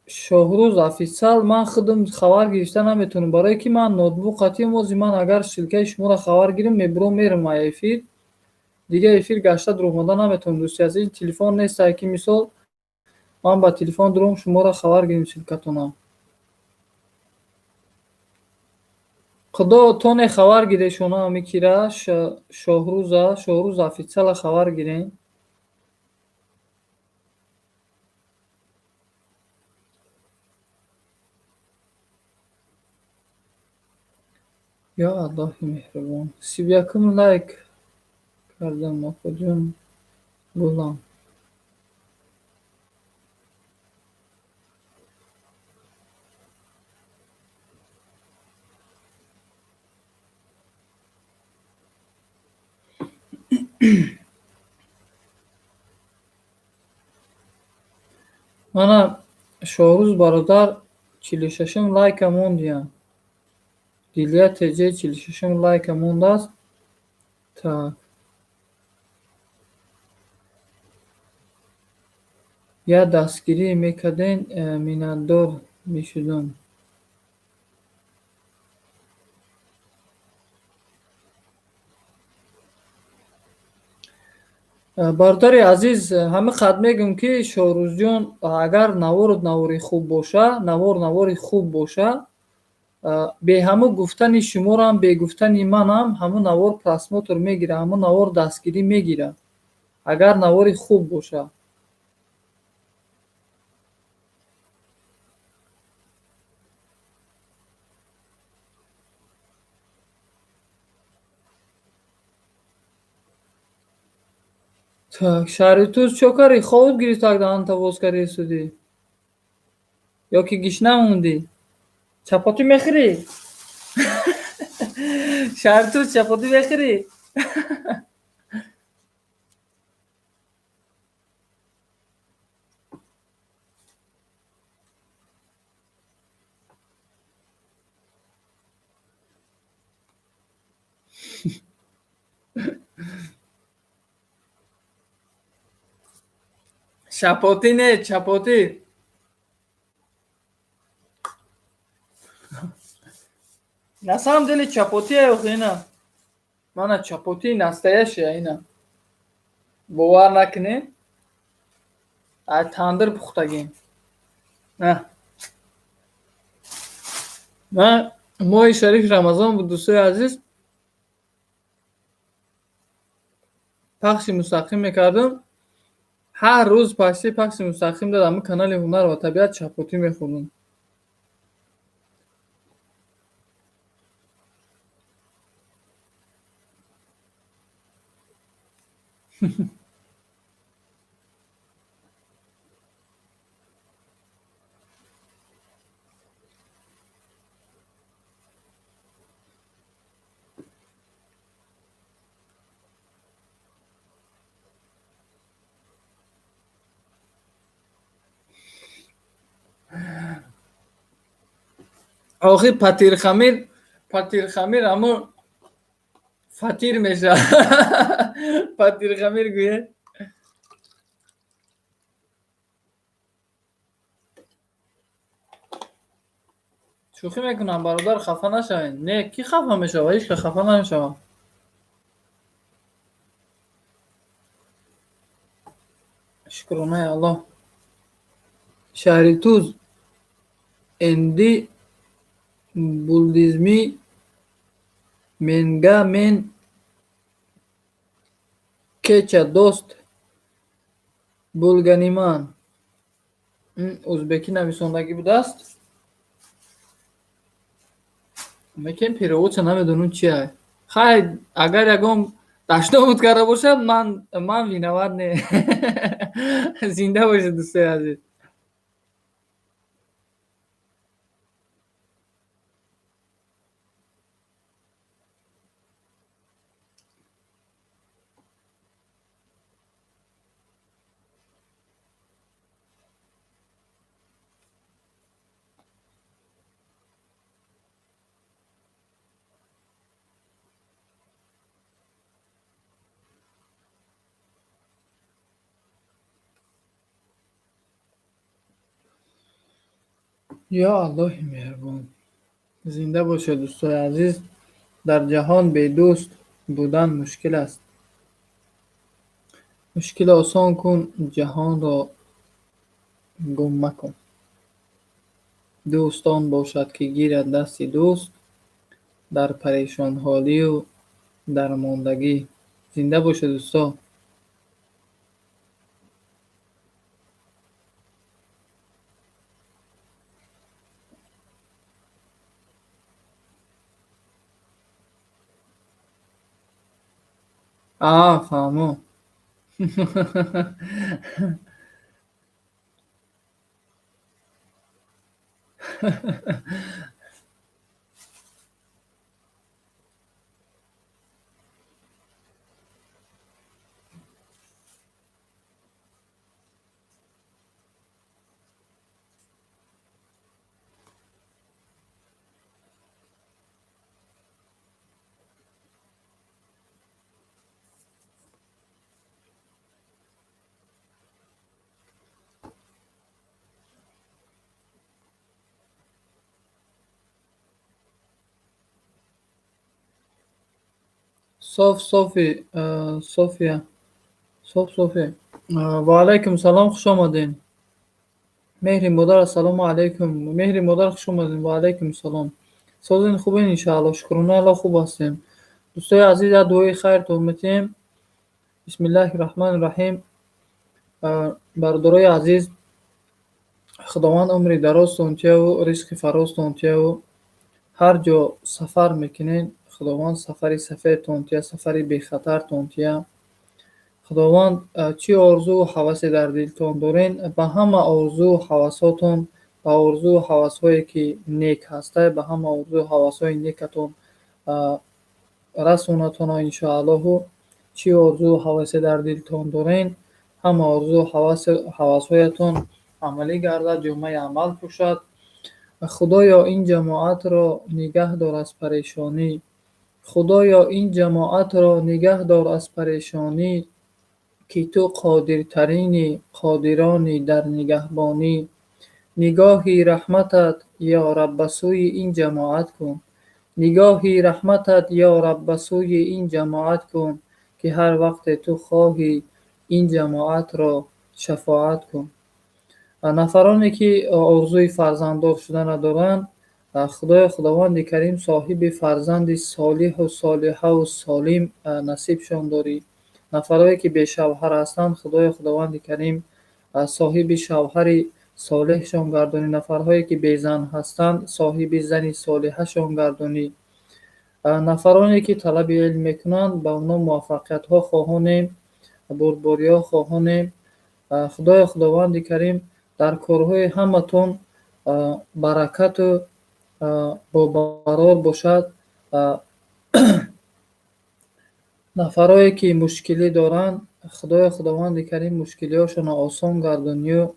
Шоҳрӯз офитсиал, ман худам хабар гирифта наметавонам, барое ки ман ноутбук қатиам. Ози ман агар ссылка и шуморо хабар гирам, мебурам, мерам ай эфир, дигар эфир гашта дуромада наметавонам, дӯсти азиз. Телефон нестай ки мисол ман ба телефон дуром, шуморо хабар гирем ссылка тона. Худо тоне хабар гире шуно ҳами кира Шоҳрӯза, Шоҳрӯз офитсиала хабар гирем. Ё Аллоҳи меҳрубон. 31-ум лайк кардам, опаҷон гулам. Мана Шоҳрӯз бародар 46-ум лайка мондиям. Дилия ТЖ 46-ум лайка мондааст. Так. Я дастгирӣ мекарден, миннатдор мешудам. Бародари азиз, ҳама қад мегӯм, ки Шоҳрӯзҷон, агар навору навори хуб боша, навор навори хуб боша, бе ҳамун гуфтани шуморам, бе гуфтани манам ҳамун навор просмотр мегира, ҳамун навор дастгирӣ мегира, агар навори хуб боша. Так, шаҳри Туз чо карӣ? Хобут гирифтак даҳанта боз карди судӣ? Ё ки гишна мондӣ? Чапотӣ мехӯрӣ? Шаҳри Туз чапотӣ мехӯрӣ? Шапотӣ не, чапотӣ. На самом деле чапотӣ ина. Мана чапотӣ настоящая ина. Бовар накунед? Ай тандир пухтагем. На. Ман моҳи шарифи Рамазон буд, дӯстои азиз. Пахши мустақим мекардам. Ҳар рӯз почти пахши мустақим дар ҳамин канали Ҳунар ва табиат чапотӣ мехӯрдам. Охир патирхамир, патирхамир ҳамун фатир мешавад. Патирхамир гӯед. Шӯхӣ мекунам, бародар, хафа нашавед. Не, кӣ хафа мешавад? Ҳеҷ кас хафа намешавад. Шукронаи Аллоҳ. Шаҳри Туз энди булдизми менга мен кеча дост булганиман. Ӯзбекӣ нависондагӣ будааст. Лекин переводша намедонам чи ай. Хай, агар ягон дашнобуд карда бошад, ман виноват не. Зинда бошед, дӯстои азиз. Ё Аллоҳи меҳрубон. Зинда бошед, дӯстои азиз. Дар ҷаҳон бедӯст будан мушкил аст. Мушкил осон кун, ҷаҳонро гум макун. Дӯст он бошад, ки гирад дасти дӯст дар парешонҳолию дармондагӣ. Зинда бошед, дӯсто. А, фаҳмо. Соф, Софи, София. Соф софе. Ва алайкум салом, хуш омадед. Меҳри модар, ассалому алайкум. Меҳри модар, хуш омадед. Ва алайкум салом. Созин, хубен, иншаалло. Шукрона Алло, хуб ҳастем. Дӯстои азиз, як дуои хайртон метиҳем. Бисмиллаҳи раҳмони раҳим. Бародарои азиз, Худованд умри дарозтон тияву ризқи фарозтон тияву ҳар ҷо сафар мекунед, Худованд сафари сафедтон тия, сафари бехатартон тия. Худованд чӣ орзуву ҳавасе дар дилтон дорен, ба ҳама орзуву ҳавасотон, ба орзуву ҳавасҳое ки нек ҳастай, ба ҳама орзуву ҳавасҳои некатон расонатона, иншоаллоҳу. Чӣ орзуву ҳавасе дар дилтон дорен, ҳама орзуву ҳавасҳоятон амалӣ гардад, ҷомаи амал пӯшад. Худоё, ин ҷамоатро нигаҳ дор аз парешонӣ. Худоё, ин ҷамоатро нигаҳ дор аз парешонӣ, ки ту қодиртарини қодирони дар нигаҳбонӣ. Нигоҳи раҳматат, ё Раб, ба сӯи ин ҷамоат кун. Нигоҳи раҳматат, ё Раб, ба сӯи ин ҷамоат кун, ки ҳар вақте ту хоҳӣ, ин ҷамоатро шафоат кун. Нафароне ки орзуи фарзанддор шудана доранд, Худоё, Худованди Карим соҳиби фарзанди солиҳу солиҳаву солим насибшон дорӣ. Нафарое ки бешавҳар ҳастанд, Худоё, Худованди Карим соҳиби шавҳари солеҳшон гардонӣ. Нафарҳое ки безан ҳастанд, соҳиби зани солиҳашон гардонӣ. Нафароне ки талаби илм мекунанд, ба онҳо муваффақиятҳо хоҳонем, бурдбориҳо хоҳонем. Худоё, Худованди Карим дар корҳои ҳаматон баракату бобарор бошад. Нафарое ки мушкилӣ доранд, Худоё, Худованди Карим мушкилиҳошонро осон гардонию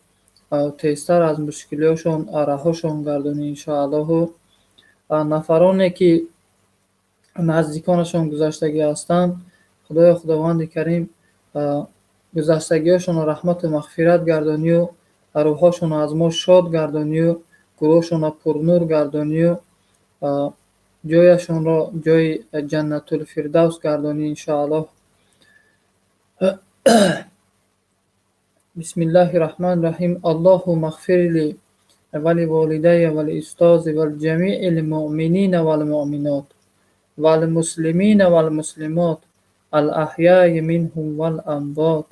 тезтар аз мушкилиҳошон раҳошон гардонӣ, иншоаллоҳу. Нафароне ки наздиконашон гузаштагӣ ҳастанд, Худоё, Худованди Карим гузаштагиҳошонро раҳмату мағфират гардонию рӯҳҳошонро аз мо шод гардонию гурӯҳшонро пурнур гардонию ҷояшонро ҷои Ҷаннатулфирдавс гардонӣ, иншоаллоҳ. Бисмиллаҳи раҳмони раҳим. Аллоҳумма ғфир ли ва ливолидайя ва лиустози ва лиҷамиил муъминина вал муъминот вал муслимина вал муслимот ал аҳяи минҳум вал амвот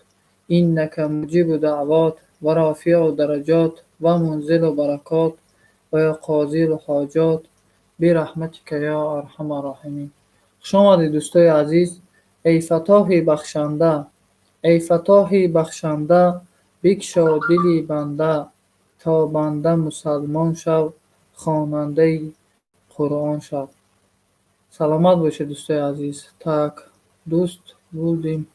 иннака муҷибу даъвот ва рофиу дараҷот ва мунзилу баракот ва ё қозил ҳоҷот бираҳматика ё арҳамар роҳимин. Хуш омадед, дӯстои азиз. Эй Фаттоҳи бахшанда, эй Фаттоҳи бахшанда, бикшо дили банда, то банда мусалмон шав, хонандаи Қуръон шав. Саломат бошед, дӯстои азиз. Так, дӯст будем.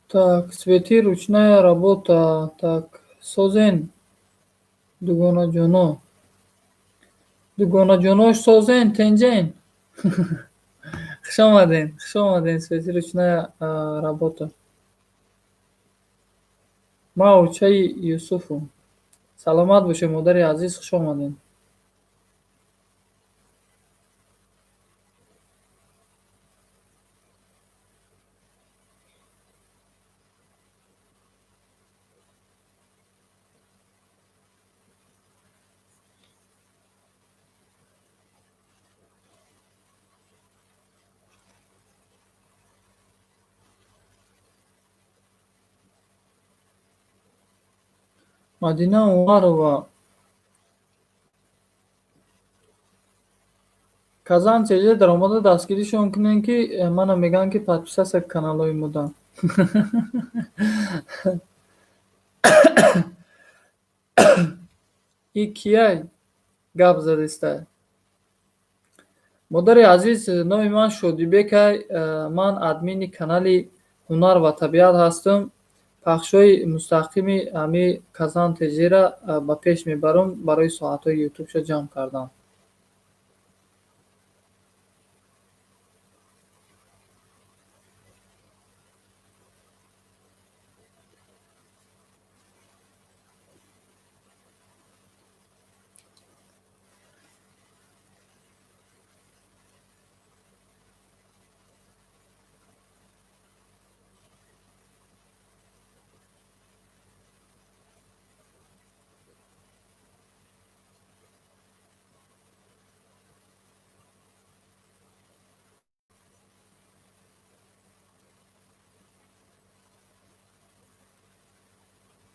Так, цветы, ручная работа. Так, созен, дугонаҷоно. Дугонаҷонош созен, тенҷен. Хуш омадед, хуш омадед, цветы, ручная работа. Ман очаи Юсуфум. Саломат бошед, модари азиз, хуш омадед. Мадина Умарова. Казан чеҷа даромада дастгиришон кунем, ки мана мегӯянд, ки подписаться каналҳои модан. И кияй гап задистай? Модари азиз, номи ман Шодибекай, ман админи канали Ҳунар ва табиат ҳастам. Пахшҳои мустақими ҳами Казан ТЖ-ра ба пеш мебарам барои соатҳои ютубша ҷамъ кардан.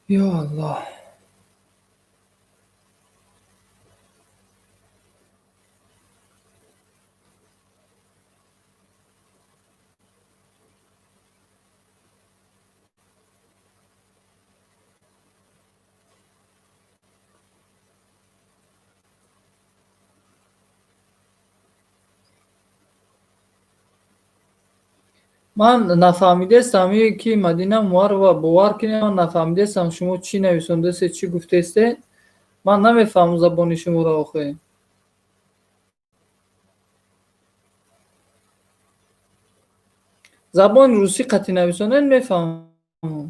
Ё Аллоҳ. Ман нафаҳмидестам, ки Мадина Муарова, бовар кунед, ман нафаҳмидестам, шумо чӣ нависондастед, чӣ гуфтестед. Ман намефаҳмам забони шуморо охе. Забони русӣ қатъӣ нависонед, мефаҳмам.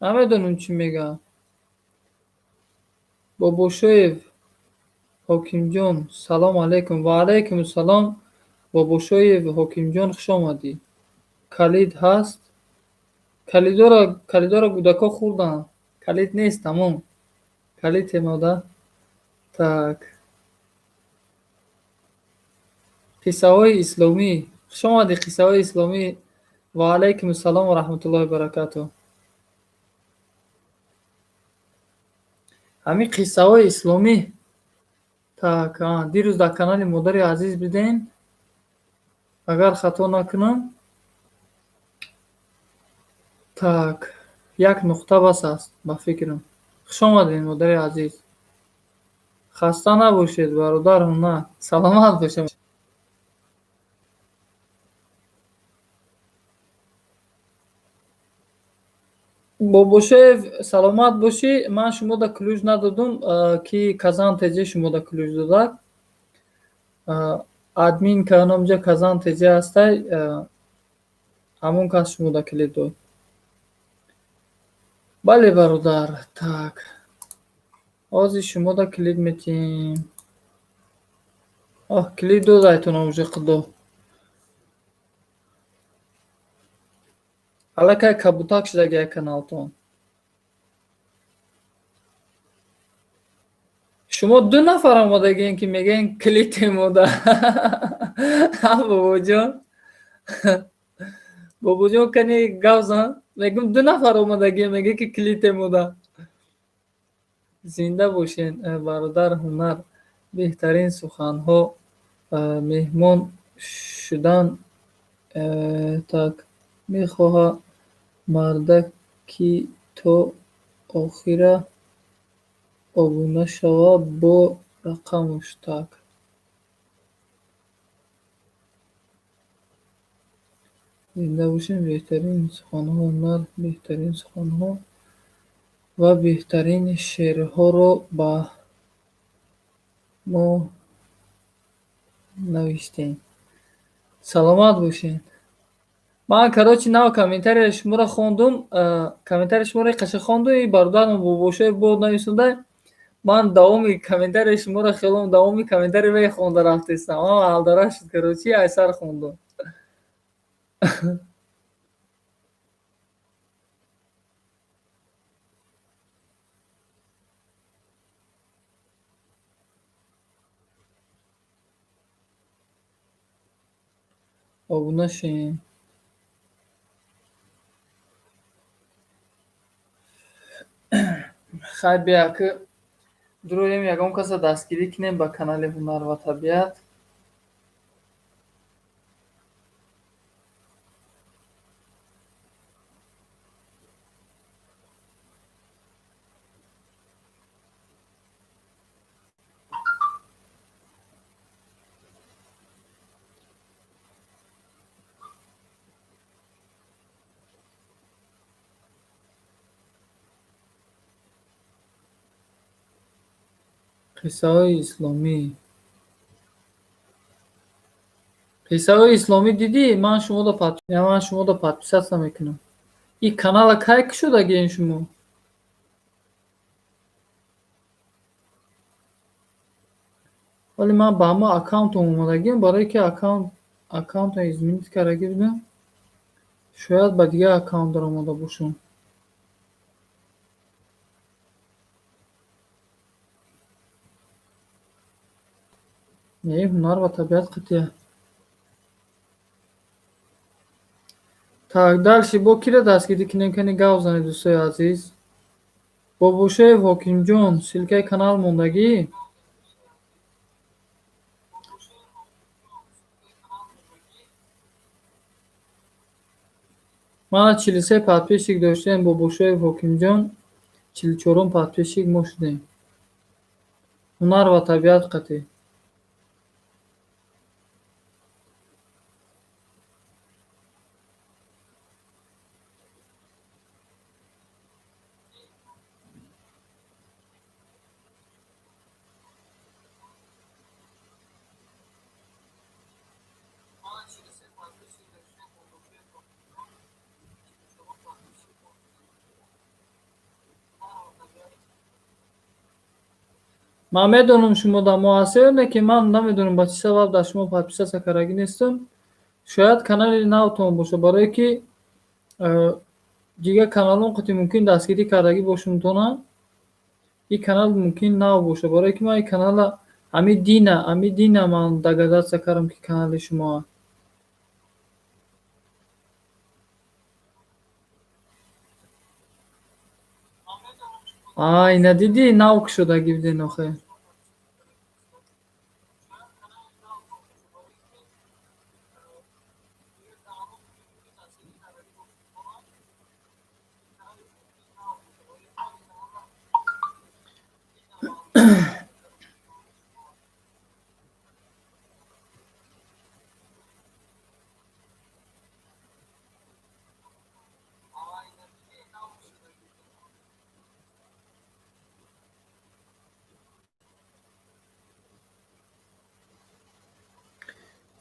Намедонам чӣ мегӯям. Бобошоев Ҳокимҷон, салом алайкум. Ва алайкум салом. Бобошоев Ҳокимҷон, хуш омадӣ. Калид ҳаст? Калидора кӯдакҳо хӯрданд. Калид нест, тамом. Калид темода. Так. Қиссаҳои исломӣ. Хуш омадӣ, қиссаҳои исломӣ. Ва алайкум ассалом ва раҳматуллоҳи ва баракатуҳ. Ҳамин қиссаҳои исломӣ. Так, дирӯз дар канали модари азиз бидем. Агар хато накунам. Так, як нуқта бас аст, ба фикрам. Хуш омадед, модари азиз. Хаста набошед, бародар, на. Саломат бошед. Бобошоев, саломат бошӣ. Ман шумода ключ надодум, ки Казан ТЖ шумода ключ додад. Админ каномҷа Казан ТЖ ҳастай, ҳамон кас шумода калид дод. Бале, бародар, так. Ҳозир шумода калид метиҳем. Оҳ, калид додайтона уже худо. Аллакай кабутак шудаги як каналтон. Шумо ду нафар омодагиен, ки мегӯен калид мода. Ҳа, бобоҷон. Бобоҷон, кани гап зан. Мегӯм, ду нафар омодагиен, мегӯ ки калид мода. Зинда бошен, бародар Ҳунар. Беҳтарин суханҳо, меҳмон шудан, так мехоҳа марда ки то охира обуна шава бо рақамуш. Так. Зинда бошем, беҳтарин суханҳо, ҳунар, беҳтарин суханҳо ва беҳтарин шеърҳоро ба мо навиштем. Саломат бошед. Ман, короче, нав комментарияи шуморо хондум, комментарияи шуморо қаша хондум, и бародарам Бобошоев бо нависонда. Ман давоми комментарияи шуморо хелом, давоми комментарий вай хонда рафтестам. Ман алдара шуд, короче, айсар хондум. Обуна шем. Хай, бия ки дуроем, ягон каса дастгирӣ кунем ба канали Ҳунар ва табиат. Қиссаҳои исломӣ. Қиссаҳои исломӣ дидӣ? Ман шумода подписаться мекунам. Ин канала кай кушодагиен шумо? Вале ман ба ҳамон аккаунтам омодагиам, барое ки аккаунтро изменить кардагӣ будам, шояд ба дигар аккаунт даромада бошам. Не, ҳунар ва табиат қатъия. Так, дальше бо киро дастгирӣ кунем, кани гап занед, дӯстои азиз? Бобошоев Ҳокимҷон, ссылкаи канал мондагӣ? Мана 43 подписчик доштем, Бобошоев Ҳокимҷон, 44-ум подписчик мо шудем. Ҳунар ва табиат қатъӣ. Ман медонам шумо дар мо ҳастед, не ки ман намедонам ба чӣ сабаб дар шумо подписаться кардагӣ нестам. Шояд канали навтон бошад, барое ки дигар каналон қати мумкин дастгирӣ кардагӣ бошумтона. Ин канал мумкин нав бошад, барое ки ман ин канала ҳамин дина ман догадаться кардам, ки канали шумоа. А, ина дидӣ, нав кушодагӣ буден охе.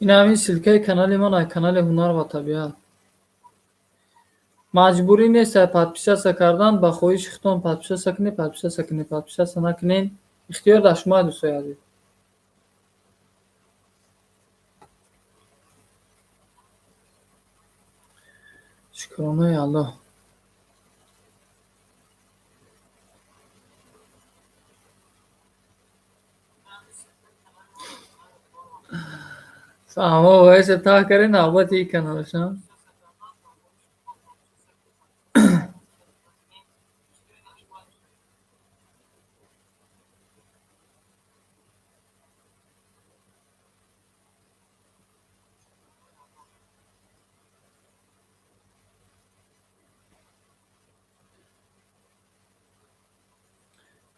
Ин ҳамин ссылкаи канали ман, канали Ҳунар ва табиат. Маҷбурӣ нест подписаться кардан, ба хоҳиши худтон подписаться кунед, подписаться кунед, подписаться накунед, ихтиёр дар шумо, дӯстои азиз. Шукронаи Аллоҳ. Фаҳмо, боиса таҳ кардем навбати ин каналаш, а?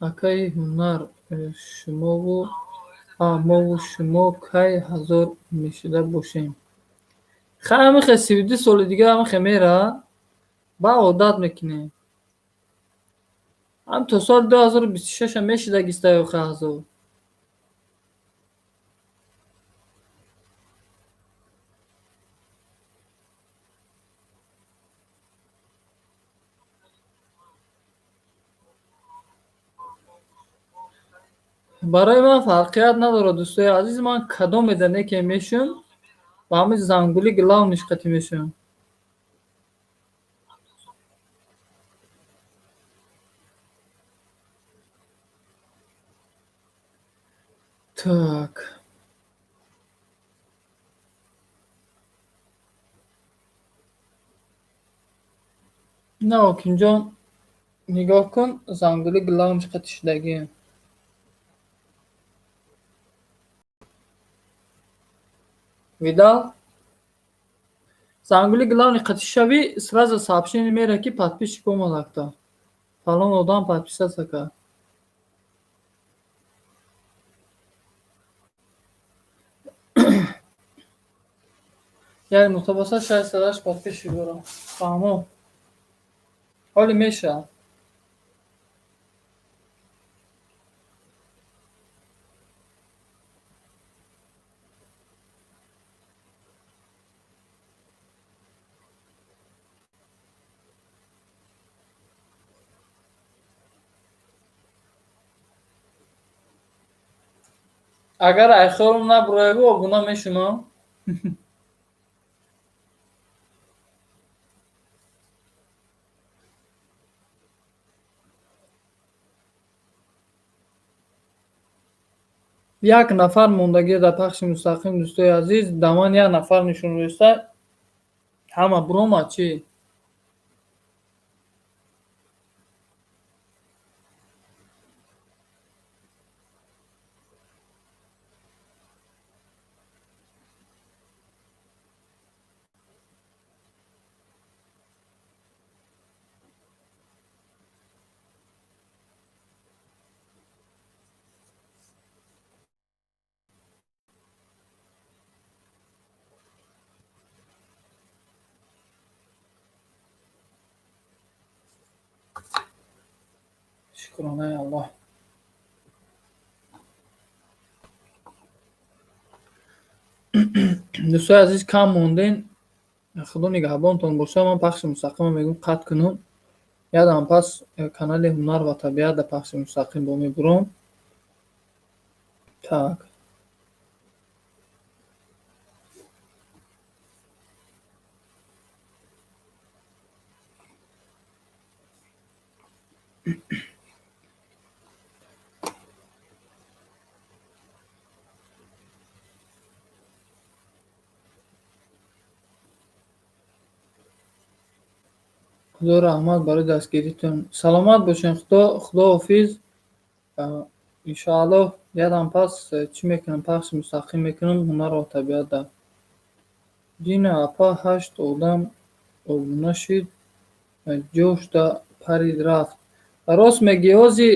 Акаи Ҳунар, шумову мову шумо кай 1000 мешуда бошем? Хай, ҳамихе 32 соли дига ҳамихе мера, ба одат мекунем. Ҳам то соли 2026 мешидагиста охе 1000. Барои ман фарқият надорад, дӯстои азиз, ман кадомеда неке мешум, ба ҳамин зангули главныйш қатӣ мешавам. Так. На, Ҳокимҷон, нигоҳ кун, зангули главныйш қатӣ шудагиам. Видал? Зангули главный қатӣ шавӣ, сразу сообщение меравад, ки подписчик омад акта. Фалон одам подписаться кард. Яъне мутобаса 608 подписчик дорам. Фаҳмо. Ҳоле мешавад. Агар айхорум набуроягу, обуна мешумам. Як нафар мондагӣ дар пахши мустақим, дӯстои азиз, да ман як нафар нишон доиста. Ҳама буромад чӣ? Шукронаи Аллоҳ. Дӯстои азиз, кам мондем. Худо нигаҳбонтон боша. Ман пахши мустақимро мегӯм қатъ кунам. Ядам пас канали Ҳунар ва табиат дар пахши мустақим бо мебурам. Так. Худо раҳмат барои дастгиритон. Саломат бошен. Худоҳофиз. Иншоаллоҳ, ядам пас чӣ мекунам? Пахши мустақим мекунам Ҳунар ва табиатда. Дина апа, ҳашт одам обуна шид, ҷошда парид рафт. Рост мегӯӣ, ҳози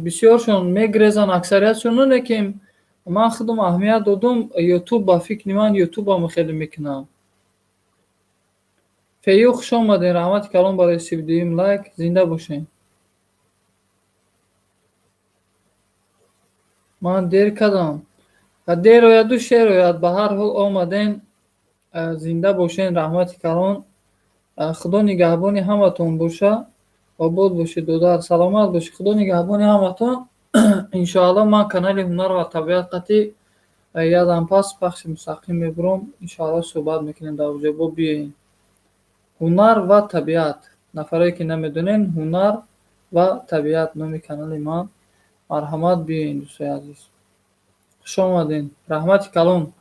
бисёршон мегрезанд, аксариятшон, не ки ман худам аҳамият додум, Ютуб, ба фикри ман, Ютубам хеле мекунам. Фею, хуш омадем, раҳмати калон барои 32-юм лайк, зинда бошем. Ман дер кардам. Дер ояду шер ояд, ба ҳар ҳол омадем, зинда бошен, раҳмати калон. Худо нигаҳбони ҳаматон боша. Обод бошед, додар, саломат бошед. Худо нигаҳбони ҳаматон. Иншоаллоҳ, ман канали Ҳунар ва табиат қатъи ядам пас пахши мустақим мебурам. Иншоаллоҳ, суҳбат мекунем дар оҷо, бо биёем. Ҳунар ва табиат. Нафарое ки намедонен, Ҳунар ва табиат номи канали ман. Марҳамат, биёен, дӯстои азиз. Хуш омадем. Раҳмати калон.